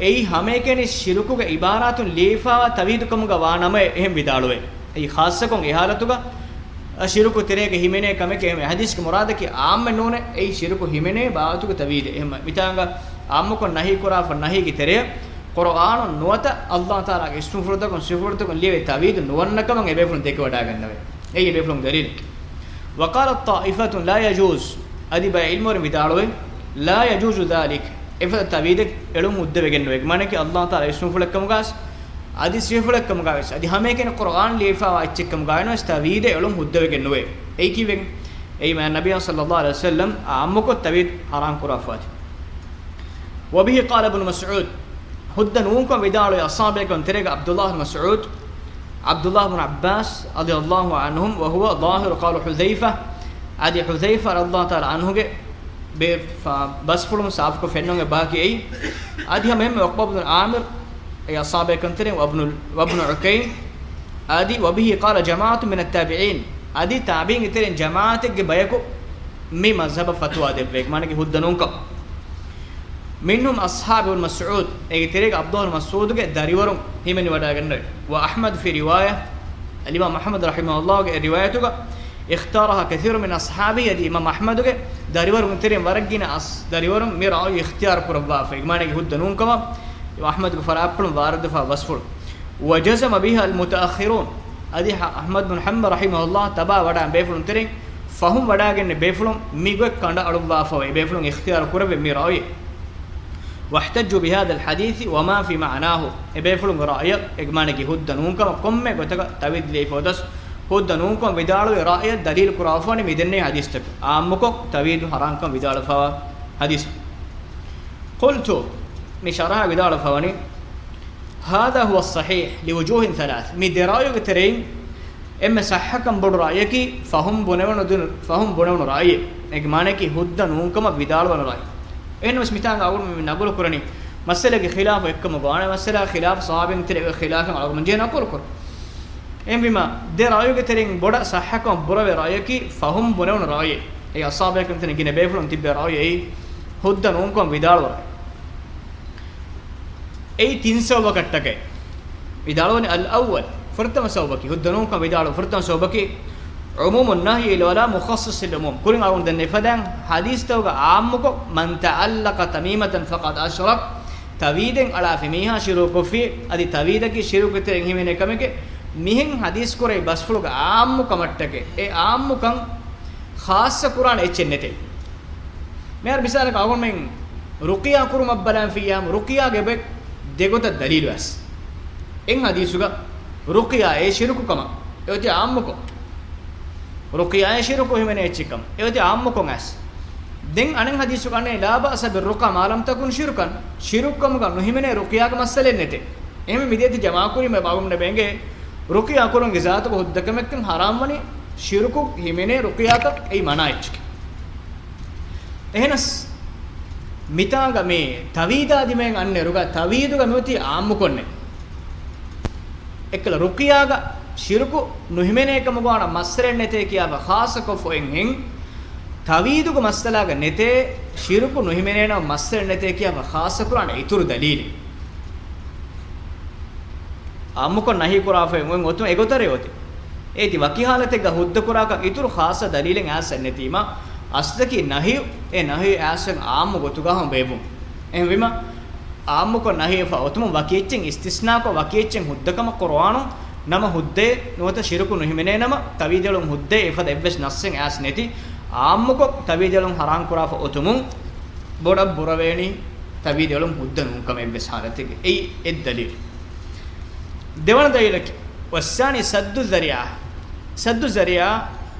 އެއީ ހަމައެކަނި ޝިރުކުގެ ޢިބާރާތުން ލިޔެފައިވާ ތަވީދު ކަމުގަ ވާ ނަމަ އެހެން ވިދާޅުވޭ. އެއީ ޚާއްޞަކޮށް އެ ޙާލަތުގަ ޝިރުކު ތެރޭގަ ހިމެނޭ ކަމެކޭ. އެހެން ޙަދީޘްގެ މުރާދަކީ ޢާއްމެއް ނޫނޭ، އެއީ ޝިރުކު ހިމެނޭ ބާވަތުގެ ތަވީދެއް. އެހެން މިތާނގަ ޢާއްމުކޮށް ނަހީ ކުރާފަ ނަހީގެ ތެރެއަށް ޤުރުއާނުން ނުވަތަ ﷲ ތަޢާލާގެ އިސްމުފުޅުތަކުން ސިފަފުޅުތަކުން ލިޔެވޭ ތަވީދު ނުވަންނަ ކަމަށް އެ ބޭފުޅުން ދެކެވަޑައިގަންނަވައި. އެއީ އެ ބޭފުޅުން ދަލީލެކޭ. وقالت طائفة لا يجوز، އަދި ބައެއް ޢިލްމުވެރިން ވިދާޅުވޭ، لا يجوز ذلك، އެފަދަ ތަވީދެއް އެޅުން ހުއްދަވެގެން ނުވޭ. މާނައަކީ ﷲ ތަޢާލާ އިސްމުފުޅެއްކަމުގަސް، އަދި ސިފަފުޅެއްކަމުގަވެސް، އަދި ހަމައެކަނި ޤުރުއާން ލިޔެފައިވާ އެއްޗެއްކަމުގަވެސް ތަވީދެއް އެޅުން ހުއްދަވެގެން ނުވޭ. އެއީ ކީއްވެގެން؟ އެއީ މާތް ނަބިއްޔާ ޞައްލައްލާހު ޢަލައިހި ވަސައްލަމް ޢާއްމުކޮށް ތަވީދު ޙަރާމް ކުރާފައިވާތީ. وبه قال ابن مسعود، ހުއްދަ ނޫންކަމަށް ވިދާޅުވި އަޞްޙާބޭކަލުން ތެރޭގަ ޢަބްދުﷲ ބިން މަސްޢޫދު، ޢަބްދުﷲ ބިން ޢައްބާސް ރަޟިޔަﷲ ޢަންހުމް، وهو ظاهر قول حذيفة، އަދި ޙުޛައިފާ ރަޟިޔަﷲ ތަޢާލާ ޢަންހުގެ ބޭ-، ފާ-، ބަސްފުޅުން ސާފުކޮށް ފެންނަން އެބަހަކީ އެއީ. އަދި ހަމައެހެންމެ ޢުޤްބާ ބިން ޢާމިރު، އެއީ އަޞްޙާބޭކަލުން ތެރެއިން، ވަބްނު، ވަބްނު ޢުކައިމް، އަދި وبه قال جماعة من التابعين، އަދި ތާބިޢީންގެ ތެރެއިން ޖަމާޢަތެއްގެ ބަޔަކު މި މަޒްހަބަށް ފަތުވާ ދެއްވޭ، މާނައަކީ ހުއްދަ ނޫންކަން. منهم أصحاب ابن مسعود، އޭގެ ތެރޭގަ ޢަބްދުﷲ ބިން މަސްޢޫދުގެ ދަރިވަރުން ހިމެނިވަޑައިގެންނެވި. وأحمد في رواية، އަލްއިމާމް އަޙްމަދު ރަޙިމަހުﷲގެ އެއް ރިވާޔަތުގަ، اختارها كثير من أصحابه، އަދި އިމާމް އަޙްމަދުގެ ދަރިވަރުން ތެރެއިން ވަރަށް ގިނަ އަސް-، ދަރިވަރުން މި ރައުޔު އިޚްތިޔާރު ކުރައްވާފަ، މާނައަކީ ހުއްދަ ނޫންކަމަށް. އަޙްމަދުގެ ފަރާތްޕުޅުން ވާރިދުވެފަ ބަސްފުޅު. وجزم بها المتأخرون، އަދި ޙަ-، އަޙްމަދު ބިން ޙަންބަލް ރަޙިމަހުﷲ ތަބާ ވަޑައި ބޭފުޅުން ތެރެއިން ފަހުން ވަޑައިގެންނެވި ބޭފުޅުން މި ގޮތް ކަނޑައަޅުއްވާފަވޭ، ބޭފުޅުން އިޚްތިޔާރު ކުރެއްވި މި ރައުޔެއް. واحتجوا بهذا الحديث وما في معناه. އެބޭފުޅުންގެ ރައުޔަށް، އެގެ މާނައަކީ ހުއްދަ ނޫންކަމަށް، ކޮންމެ ގޮތަކަށް ތަވީދު ލިޔެފަ ހުއްދަ ނޫންކަމަށް ވިދާޅުވި ރައުޔަށް ދަލީލު ކުރާފަވަނީ މި ދެންނެވި ޙަދީޘްތަކުން، އާއްމުކޮށް ތަވީދު ޙަރާންކަން ވިދާޅުވެފަވާ ޙަދީޘް. قلت، މި ޝަރަޙަ ވިދާޅުވެފަވަނީ، هذا هو الصحيح لوجوه ثلاث. މި ދެ ރައުޔުގެ ތެރެއިން އެންމެ ޞައްޙަކަން ބޮޑު ރައުޔަކީ ފަހުން ބުނެވުނު ދުނު، ފަހުން ބުނެވުނު ރައުޔެއް. އޭގެ މާނައަކީ ހުއްދަ ނޫންކަމަށް ވިދާޅުވަނު ރައުޔެއް. އެހެންނަމަވެސް މިތާނގަ އަޅުގަނޑު މި ނަގުލު ކުރަނީ މައްސަލައިގެ ޚިލާފު އެއްކަމުގަ ވާނެ، މައްސަލައިގެ ޚިލާފު ޞަޙާބީން ތެރޭގެ ޚިލާފެއް އަޅުގަނޑު މި ނަގުލު ކުރަނީ. އެހެންވީމަ، ދެ ރައުޔުގެ ތެރެއިން ބޮޑަށް ޞައްޙަކަމަށް ބުރަވޭ ރައުޔަކީ ފަހުން ބުނެވުނު ރައުޔެއް. އެއީ އަޞްޙާބުބޭކަލުން ތިން ގިނަ ބޭފުޅުން ތިއްބޭ ރައުޔެއް އެއީ ހުއްދަ ނޫންކަމަށް ވިދާޅުވަނީ. އެއީ ތިން ސަބަބަކަށްޓަކައި. ވިދާޅުވަނީ الأول، ފުރަތަމަ ސަބަބަކީ، ހުއްދަ ނޫންކަން ވިދާޅު ފުރަތަމަ ސަބަބަކީ، عموم النهي للولاء مخصص للعموم. ކުރިން އަޅުގަނޑު ދެންނެވި ފަދައިން ޙަދީޘްތަކުގަ އާއްމުކޮށް، من تعلق تميمة فقد أشرك، ތަވީދެއް އަޅާފި މީހާ ޝިރުކު ކޮށްފި، އަދި ތަވީދަކީ ޝިރުކު ތެރެއިން ހިމެނޭ ކަމެކޭ. މިހެން ޙަދީޘް ކުރެވި ބަސްފުޅުގެ އާއްމު ކަމަށްޓަކައި، އެ އާއްމުކަން ޚާއްޞަ ކުރާނެ އެއްޗެއް ނެތޭ. މިހާރު މިސާލަކަށް އަޅުގަނޑުމެން ރުޤިޔާ ކުރުމަށް ބަލާން ފިއްޔާމު، ރުޤިޔާގެ އެބަ ދެގޮތަށް ދަލީލު އައިސް. އެއް ޙަދީޘުގަ ރުޤިޔާ އެ ޝިރުކު ކަމަށް އެއޮތީ އާއްމުކޮށް. ރުޤިޔާ އެ ޝިރުކު ހިމެނޭ އެއްޗެއް ކަމަށް އެއޮތީ އާއްމުކޮށް އައިސް. ދެން އަނެއް ޙަދީޘުގަ އަންނަ، لا بأس بالرقى ما لم تكن شركا. ޝިރުކު ކަމުގަ ނުހިމެނޭ ރުޤިޔާގެ މައްސަލައެއް ނެތޭ. އެހެންވެ މި ދޭތި ޖަމާކުރީމަ އަޅުގަނޑަށް އެނގޭ ރުޤިޔާ ކުރުމުގެ ޒާތުގަ ހުއްދަކަމެއްކަން ޙަރާމްވަނީ، ޝިރުކު ހިމެނޭ ރުޤިޔާތައް އެއީ މަނާ އެއްޗެކޭ. އެހެނަސް، މިތާނގަ މި ތަވީދާ ދިމައިން އަންނައިރުގަ ތަވީދުގަ މިއޮތީ އާއްމުކޮށްނެ. އެއްކަލަ ރުޤިޔާގަ ޝިރުކު ނުހިމެނޭ ކަމުގަ ވާނަމަ މައްސަލައެއް ނެތޭ ކިޔާފަ ޚާއްޞަކޮށްފަ އޮތްހެން، ތަވީދުގެ މައްސަލާގަ ނެތޭ، ޝިރުކު ނުހިމެނޭނަމަ މައްސަލައެއް ނެތޭ ކިޔާފަ ޚާއްޞަކުރާނެ އިތުރު ދަލީލެއް. އާއްމުކޮށް ނަހީ ކުރާފައި އޮތް އޮތުން އެގޮތަށް އޮތީ. އޭތި ވަކި ޙާލަތެއްގަ ހުއްދަ ކުރާކަށް އިތުރު ޚާއްޞަ ދަލީލެއް އައިސް ނެތީމަ، އަސްލަކީ ނަހީ، އެ ނަހީ އައިސް އާއްމު ގޮތުގަ ހަމަ ބޭއްވުން. އެހެންވީމަ، އާއްމުކޮށް ނަހީވެފަ އޮތުމުން ވަކި އެއްޗެއް އިސްތިސްނާކޮށް، ވަކި އެއްޗެއް ހުއްދަކަމަށް ޤުރުއާނުން ނަމަ ހުއްދައެއް ނުވަތަ ޝިރުކު ނުހިމެނޭނަމަ، ތަވީދެއް އެޅުން ހުއްދައެއް އެފަދަ އެއްވެސް ނައްސެއް އައިސް ނެތި. އާއްމުކޮށް ތަވީދެއް އެޅުން ޙަރާމް ކުރާފަ އޮތުމުން ބޮޑަށް ބުރަވޭނީ ތަވީދެއް އެޅުން ހުއްދަ ނޫންކަމަށް އެއްވެސް ޙާލަތެއްގަ. އެއީ އެއް ދަލީލެއް. ދެވަނަ ދަލީލަކީ، والثاني سد الذريعة. ސައްދު ޒަރިއާ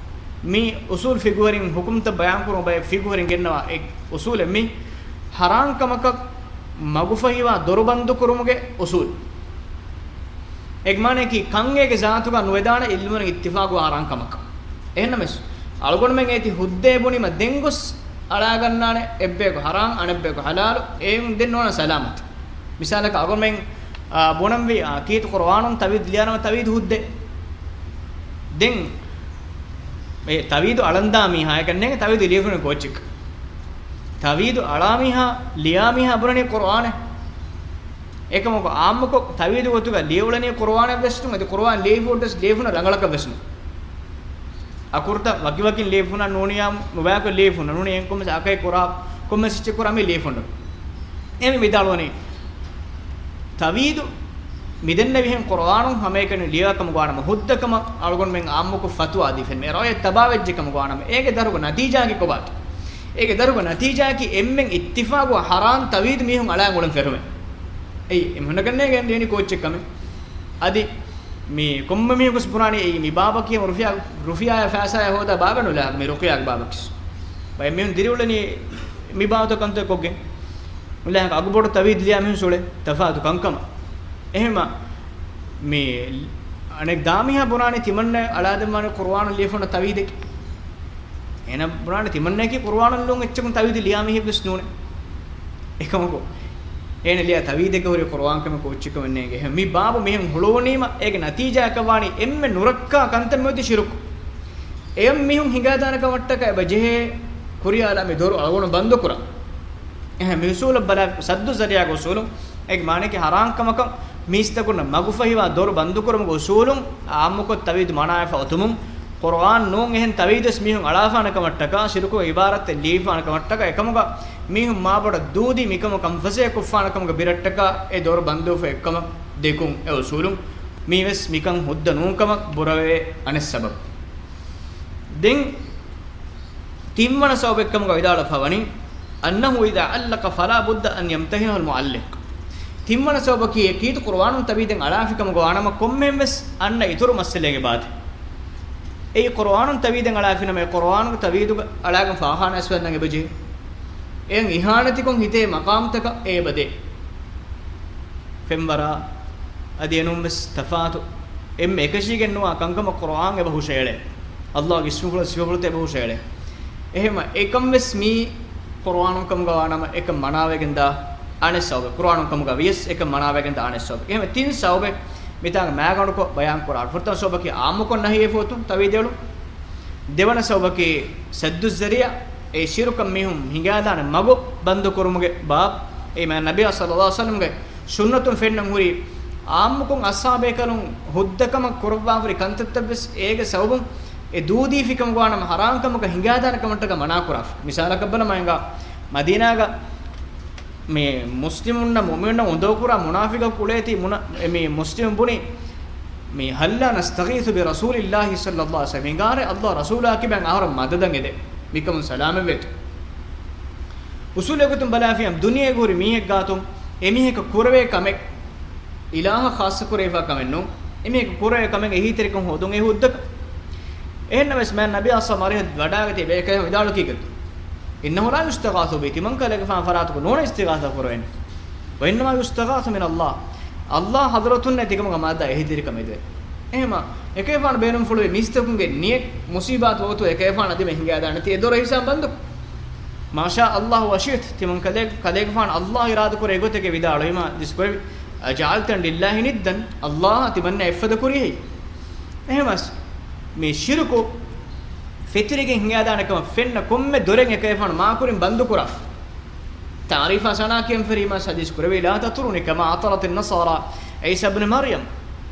މި އުޞޫލު ފިޤުހުވެރިން ޙުކުމްތައް ބަޔާންކުރުމަށް ބައެއް ފިޤުހުވެރިން ގެންނަވާ އެއް އުޞޫލެއް މި. ޙަރާން ކަމަކަށް މަގުފަހިވާ ދޮރު ބަންދުކުރުމުގެ އުޞޫލު. އޭގެ މާނައަކީ ކަން އޭގެ ޒާތުގަ ނުވެދާނެ އިލްމުވެރިން އިއްތިފާޤުވާ ޙަރާން ކަމަކަށް. އެހެންނަމަވެސް، އަޅުގަނޑުމެން އޭތި ހުއްދައެއް ބުނީމަ ދެން ގޮސް އަޅާގަންނާނެ އެއްބަޔަކު ޙަރާން، އަނެއްބަޔަކު ޙަލާލު، އެއިން ދެން ނުވަނަ ސަލާމަތް. މިސާލަކަށް އަޅުގަނޑުމެން، އާ، ބުނަންވީ، އާ، ކީރިތި ޤުރުއާނުން ތަވީދު ލިޔާނަމަ ތަވީދު ހުއްދައެއް. ދެން އެ ތަވީދު އަޅަންދާ މީހާ އެކަން ނޭނގެ ތަވީދު ލިޔެފުނީ ކޯއްޗެއް. ތަވީދު އަޅާ މީހާ، ލިޔާ މީހާ ބުނަނީ ޤުރުއާނެއް. އެކަމަކު އާއްމުކޮށް ތަވީދު ގޮތުގަ ލިޔެއުޅެނީ ޤުރުއާނެއް ވެސް ނޫން، އަދި ޤުރުއާން ލިޔެފަ ހުއްޓަސް ލިޔެފުން ރަނގަޅަކަށް ވެސް ނޫން. އަކުރުތައް ވަކިވަކިން ލިޔެފުންނަށް ނޫނިއްޔާ ނުބަޔަކު ލިޔެފުންނަށް ނޫނީ އެންކޮމެސް އަކައި ކުރާ ކޮމެސް އެއްޗެއް ކުރާ މި ލިޔެފުންނަށް. އެހެން ވިދާޅުވަނީ، ތަވީދު މިދެންނެވިހެން ޤުރުއާނުން ހަމައެކަނި ލިޔާ ކަމުގަ ވާނަމަ ހުއްދަ ކަމަށް އަޅުގަނޑުމެން އާއްމުކޮށް ފަތުވާ ދީފެން މި ރައުޔެއް ތަބާވެއްޖެ ކަމުގަ ވާނަމަ، އޭގެ ދަށުގަ ނަތީޖާއަކީ ކޮބާތޯ؟ އޭގެ ދަށުގަ ނަތީޖާއަކީ އެންމެން އިއްތިފާޤުވާ ޙަރާން ތަވީދު މީހުން އަޅާން އުޅެން ފެށުމެއް. އެއީ އެމީހުންނަކަށް ނޭނގެން ދިޔަނީ ކޯއްޗެއް ކަމެއް. އަދި މި ކޮންމެ މީހަކުސް ބުނާނީ އެއީ މި ބާބަކީ ރުފިޔާ، ރުފިޔާއާ ފައިސާއާ ހޯދާ ބާބެއް ނުލާ މި ރުޤިޔާގެ ބާބަކީސް. ބައެއް މީހުން ދިރިއުޅެނީ މި ބާވަތަށް ކަންތައް ކޮށްގެން. ނުލާ އަގުބޮޑު ތަވީދު ލިޔާ މީހުން އުޅޭ ތަފާތު ކަންކަމަށް. އެހެންމަ މި އަނެއް ދާ މީހާ ބުނާނީ ތިމަންނަ އަޅާދެއްވާނީ ޤުރުއާނު ލިޔެފަ ހުންނަ ތަވީދެކޭ. އޭނަ ބުނާނެ ތިމަންނައަކީ ޤުރުއާނުން އެއްޗަކުން ތަވީދު ލިޔާ މީހެއް ވެސް ނޫނޭ. އެކަމަކު، އޭނަ ލިޔާ ތަވީދެއްގަ ހުރި ޤުރުއާން ކަމެއް ކޯއްޗެއް ކަމެއް ނޭނގެ. އެހެން މި ބާބު މިހެން ހުޅުވުނީމަ، އޭގެ ނަތީޖާއަކަށް ވާނީ އެންމެ ނުރައްކާ ކަންތައް މިއޮތީ ޝިރުކު. އެޔަށް މީހުން ހިނގާދާނެ ކަމަށްޓަކައި އެބަ ޖެހޭ ކުރިއަށް އަޅާ މި ދޮރު އަޅުގަނޑު ބަންދުކުރަން. އެހެން މި އުޞޫލަށް ބަލާ، ސައްދު ޒަރިއާގެ އުޞޫލުން އޭގެ މާނައަކީ ޙަރާން ކަމަކަށް މީސްތަކުންނަށް މަގުފަހިވާ ދޮރު ބަންދުކުރުމުގެ އުޞޫލުން އާއްމުކޮށް ތަވީދު މަނާވެފަ އޮތުމުން، ޤުރުއާން ނޫން އެހެން ތަވީދުވެސް މީހުން އަޅާފާނެ ކަމަށްޓަކާ، ޝިރުކުގެ ޢިބާރަތެއް ލިޔެފާނެ ކަމަށްޓަކާ، އެކަމުގަ މީހުން މާބޮޑަށް ދޫދީ މިކަމަށް ކަންފަސޭހަކޮށްފާނެ ކަމުގަ ބިރަށްޓަކާ އެ ދޮރު ބަންދުވެފަ އޮތްކަމަށް ދެކުން އެ އުޞޫލުން. މީވެސް މިކަން ހުއްދަ ނޫންކަމަށް ބުރަވޭ އަނެއް ސަބަބު. ދެން ތިންވަނަ ސަބަބެއްކަމުގަ ވިދާޅުވެފަވަނީ، أنه إذا علق فلا بد أن يمتحنه المعلق. ތިންވަނަ ސަބަބަކީ، އެކީ ޤުރުއާނުން ތަވީދެއް އަޅާފިކަމުގަ ވާނަމަ ކޮންމެހެން ވެސް އަންނަ އިތުރު މައްސަލައިގެ ބާތެއް. އެއީ ޤުރުއާނުން ތަވީދެއް އަޅާފިނަމަ، އެ ޤުރުއާނުގެ ތަވީދުގަ އަޅާގެން ފާހާނަ އައިސްވަންނަން އެބަޖެހޭ. އެއަށް އިހާނެތިކޮށް ހިތޭ މަޤާމްތަކަށް އެ އެބަދޭ. ފެންވަރާ އަދި އެނޫން ވެސް ތަފާތު އެންމެ އެކަށީގެންނުވާ ކަންކަމަށް ޤުރުއާން އެބަ ހުށައެޅޭ. ﷲ ގެ އިސްމުފުޅު ސިފަފުޅުތައް އެބަ ހުށައެޅޭ. އެހެންވެ، އެކަން ވެސް މީ ޤުރުއާނުން ކަމުގަ ވާނަމަ، އެކަން މަނާވެގެން ދާ އަނެއް ސަބަބެއް. ޤުރުއާނުން ކަމުގަ ވިޔަސް އެކަން މަނާވެގެން ދާ އަނެއް ސަބަބެއް. އެހެންވެ، ތިން ސަބަބެއް މިތާނގަ މާގަނޑުކޮށް ބަޔާން ކުރާ. ފުރަތަމަ ސަބަބަކީ އާއްމުކޮށް ނަހީ އެފަހުތު ތަވީދެއް އެޅުން. ދެވަނަ ސަބަބަކީ ސައްދުއްޒަރީޢާ، އެ ޝިރުކަށް މީހުން ހިނގާދާނެ މަގު ބަންދުކުރުމުގެ ބާބު. އެ މާތް ނަބިއްޔާ ޞައްލައްލާހު ޢަލައިހި ވަސައްލަމްގެ ސުންނަތުން ފެންނަން ހުރި، އާއްމުކޮށް އަޞްޙާބޭކަލުން ހުއްދަކަމަށް ކުރައްވާފަ ހުރި ކަންތައްތައް ވެސް އޭގެ ސަބަބުން އެ ދޫދީފިކަމުގަ ވާނަމަ ޙަރާންކަމަކަށް ހިނގާދާނެ ކަމަށްޓަކާ މަނާ ކުރާފަ. މިސާލަކަށް ބަލަމާ އެނގާ، މަދީނާގަ މި މުސްލިމުންނަށް މުއުމިނުންނަށް އުނދަގޫކުރާ މުނާފިޤަކު ކުޅޭތީ މުނަ-، މި މުސްލިމުން ބުނި، މި هلا نستغيث برسول الله صلى الله عليه وسلم، ހިނގާރޭ ﷲ ރަސޫލާ ކިބައިން އަހަރަށް މަދަދަށް އެދޭ. މިކަމުން ސަލާމަތްވޭތޯ. އުސޫލެއް ގޮތުން ބަލާފިއްޔާ، ދުނިޔޭގަ ހުރި މީހެއް ގާތުން އެމީހަކަށް ކުރެވޭ ކަމެއް، އިލާހަށް ޚާއްޞަ ކުރެވިފާ ކަމެއް ނޫން. އެމީހަކަށް ކުރެވޭ ކަމެއް އެހީތެރިކަން ހޯދުން އެ ހުއްދަކަށް. އެހެންނަމަވެސް މާތް ނަބިއްޔާ ޞައްލައްލާހު ޢަލައިހި ވަސައްލަމް މަރިހަށް ވަޑާގަތީ ބޭކަލެއް ވިދާޅުކީކީ، إنه لا يستغاث به، ތިމަން ކަލޭގެފާނު ފަރާތަކު ނޫނޭ އިސްތިޣާޘާ ކުރެވޭނީ. وإنما يستغاث من الله، ﷲ ޙަޟްރަތުންނޭ ތިކަމުގެ މަދަދާ އެހީތެރިކަން އެދެވޭ. އެހެމަ އެކަލޭގެފާނު ބޭނުންފުޅުވި މީސްތަކުންގެ ނިޔަތް މުޞީބާތު ވަގުތު އެކަލޭގެފާނަށް ދިމަ ހިނގާދާނެތީ އެ ދޮރު އެހިސާބުން ބަންދު. ما شاء الله وشئت، ތިމަން ކަލޭ-، ކަލޭގެފާނު ﷲ އިރާދަކުރި އެގޮތެއްގެ ވިދާޅުވީމާ ދިސްކުރެވި، أجعلت لله ندا، ﷲ އަށް ތިމަންނާ އެއްފަދަ ކުރިޔަށް. އެހެމަސް މި ޝިރުކު ފެތުރިގެން ހިނގާދާނެ ކަމަށް ފެންނަ ކޮންމެ ދޮރެއް އެކަލޭގެފާނު މާކުރިން ބަންދު ކުރާފަ. ތާރީފާ ސަނާ ކިޔަން ފެރީމާ ޙަދީޘް ކުރެވި، لا تطروني كما أطرت النصارى عيسى ابن مريم.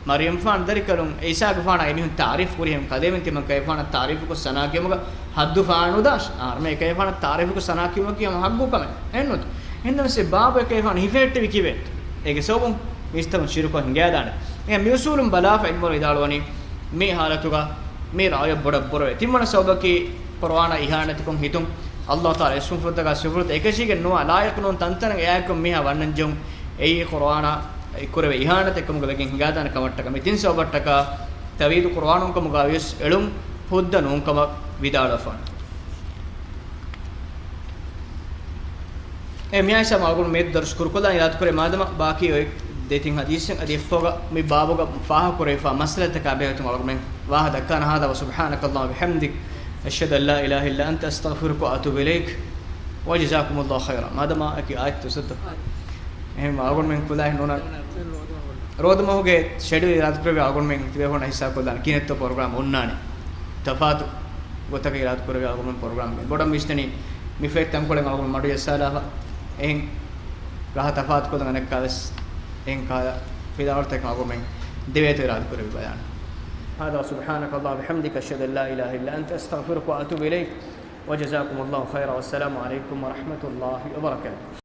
މަރްޔަމްފާނު ދަރިކަލުން ޢީސާގެފާނާ އެމީހުން ތާރީފް ކުރިހެން ކަލޭމެން ތިމަން ކަލޭގެފާނަށް ތާރީފުކޮށް ސަނާ ކިޔުމުގަ ޙައްދު ފާނުދާށި. އާރަމޭ އެކަލޭގެފާނަށް ތާރީފުކޮށް ސަނާ ކިޔުމަކީ ހަމަ ޙައްޤު ކަމެއް. އެހެންނުތަ؟ އެހެންނަމަވެސް އެ ބާބު އެކަލޭގެފާނު ހިފެހެއްޓެވި ކިބައެއް. އޭގެ ސަބަބުން މީސްތަކުން ޝިރުކު ހިނގާދާނެ. އެ މިއުސޫލުން ބަލާފަ ޢިލްމުވެރިން ވިދާޅުވަނީ މި ޙާލަތުގަ މި ރައުޔަށް ބޮޑަށް ބުރަވޭ. ތިންވަނަ ސަބަބަކީ ޤުރުއާނާ އިހާނެތިކޮށް ހިތުން ﷲ ތަޢާލާ އިސްމުފުޅުތަކާ ސިފަފުޅުތައް އެކަށީގެން ނުވާ ލާއިޤު ނޫން ތަންތަނަށް އެއާއެކު މީހާ ވަންނަން ޖެހުން. އެއީ ޤުރުއާނާ އެ ކުރެވޭ އިހާނެތެއް ކަމުގަ ވެގެން ހިނގާދާނެ ކަމަށްޓަކާ މި ތިން ސަބަބަށްޓަކާ ތަވީދު ޤުރުއާނުން ކަމުގަ ވިޔަސް އެޅުން ހުއްދަ ނޫން ކަމަށް ވިދާޅުވެފާނެ. އެ މިއާއިސާ މާގުން މި ދަރުސް ކުރުކޮށްލާން އިރާދަކުރޭ މާދަމާ ބާކީ އޮތް ދެތިން ޙަދީޘެއް އަދި އެއްފަހުގަ މި ބާބުގަ ފާހަގަކުރެވިފާ މައްސަލަތަކާ ބެހޭގޮތުން އަޅުގަނޑުމެން ވާހަ ދައްކާނަ. هذا وسبحانك اللهم وبحمدك أشهد أن لا إله إلا أنت أستغفرك وأتوب إليك وجزاكم الله خيرا. މާދަމާ އެކި އާއްތު ސައްތަ. އެހެން އަޅުގަނޑުމެން ކުލާހި ނޫނަ ރޯދަމަހުގެ ޝެޑިއުލް އިރާދަކުރެވި އަޅުގަނޑުމެން ތިބޭފުޅުންނަށް ހިއްސާކޮށްލާނެ ކިހިނެއްތޯ ޕްރޮގްރާމް އޮންނާނެ. ތަފާތު ގޮތަކަށް އިރާދަކުރެވި އަޅުގަނޑުމެން ޕްރޮގްރާމްގެ ބޮޑަށް ވިސްނަނީ މި ފެތް ތަންކޮޅެއް އަޅުގަނޑު މަޑު ޖައްސާލާފަ. އެހެން ރަހަ ތަފާތުކޮށްލަން އަނެއްކާވެސް އެހެން ކާލަ ފިލާވަޅުތަކެއް އަޅުގަނޑުމެން ދެވޭތޯ އިރާދަކުރެވި ބަޔާން. هذا سبحانك اللهم وبحمدك أشهد أن لا إله إلا أنت أستغفرك وأتوب إليك وجزاكم الله خيرا والسلام عليكم ورحمة الله وبركاته.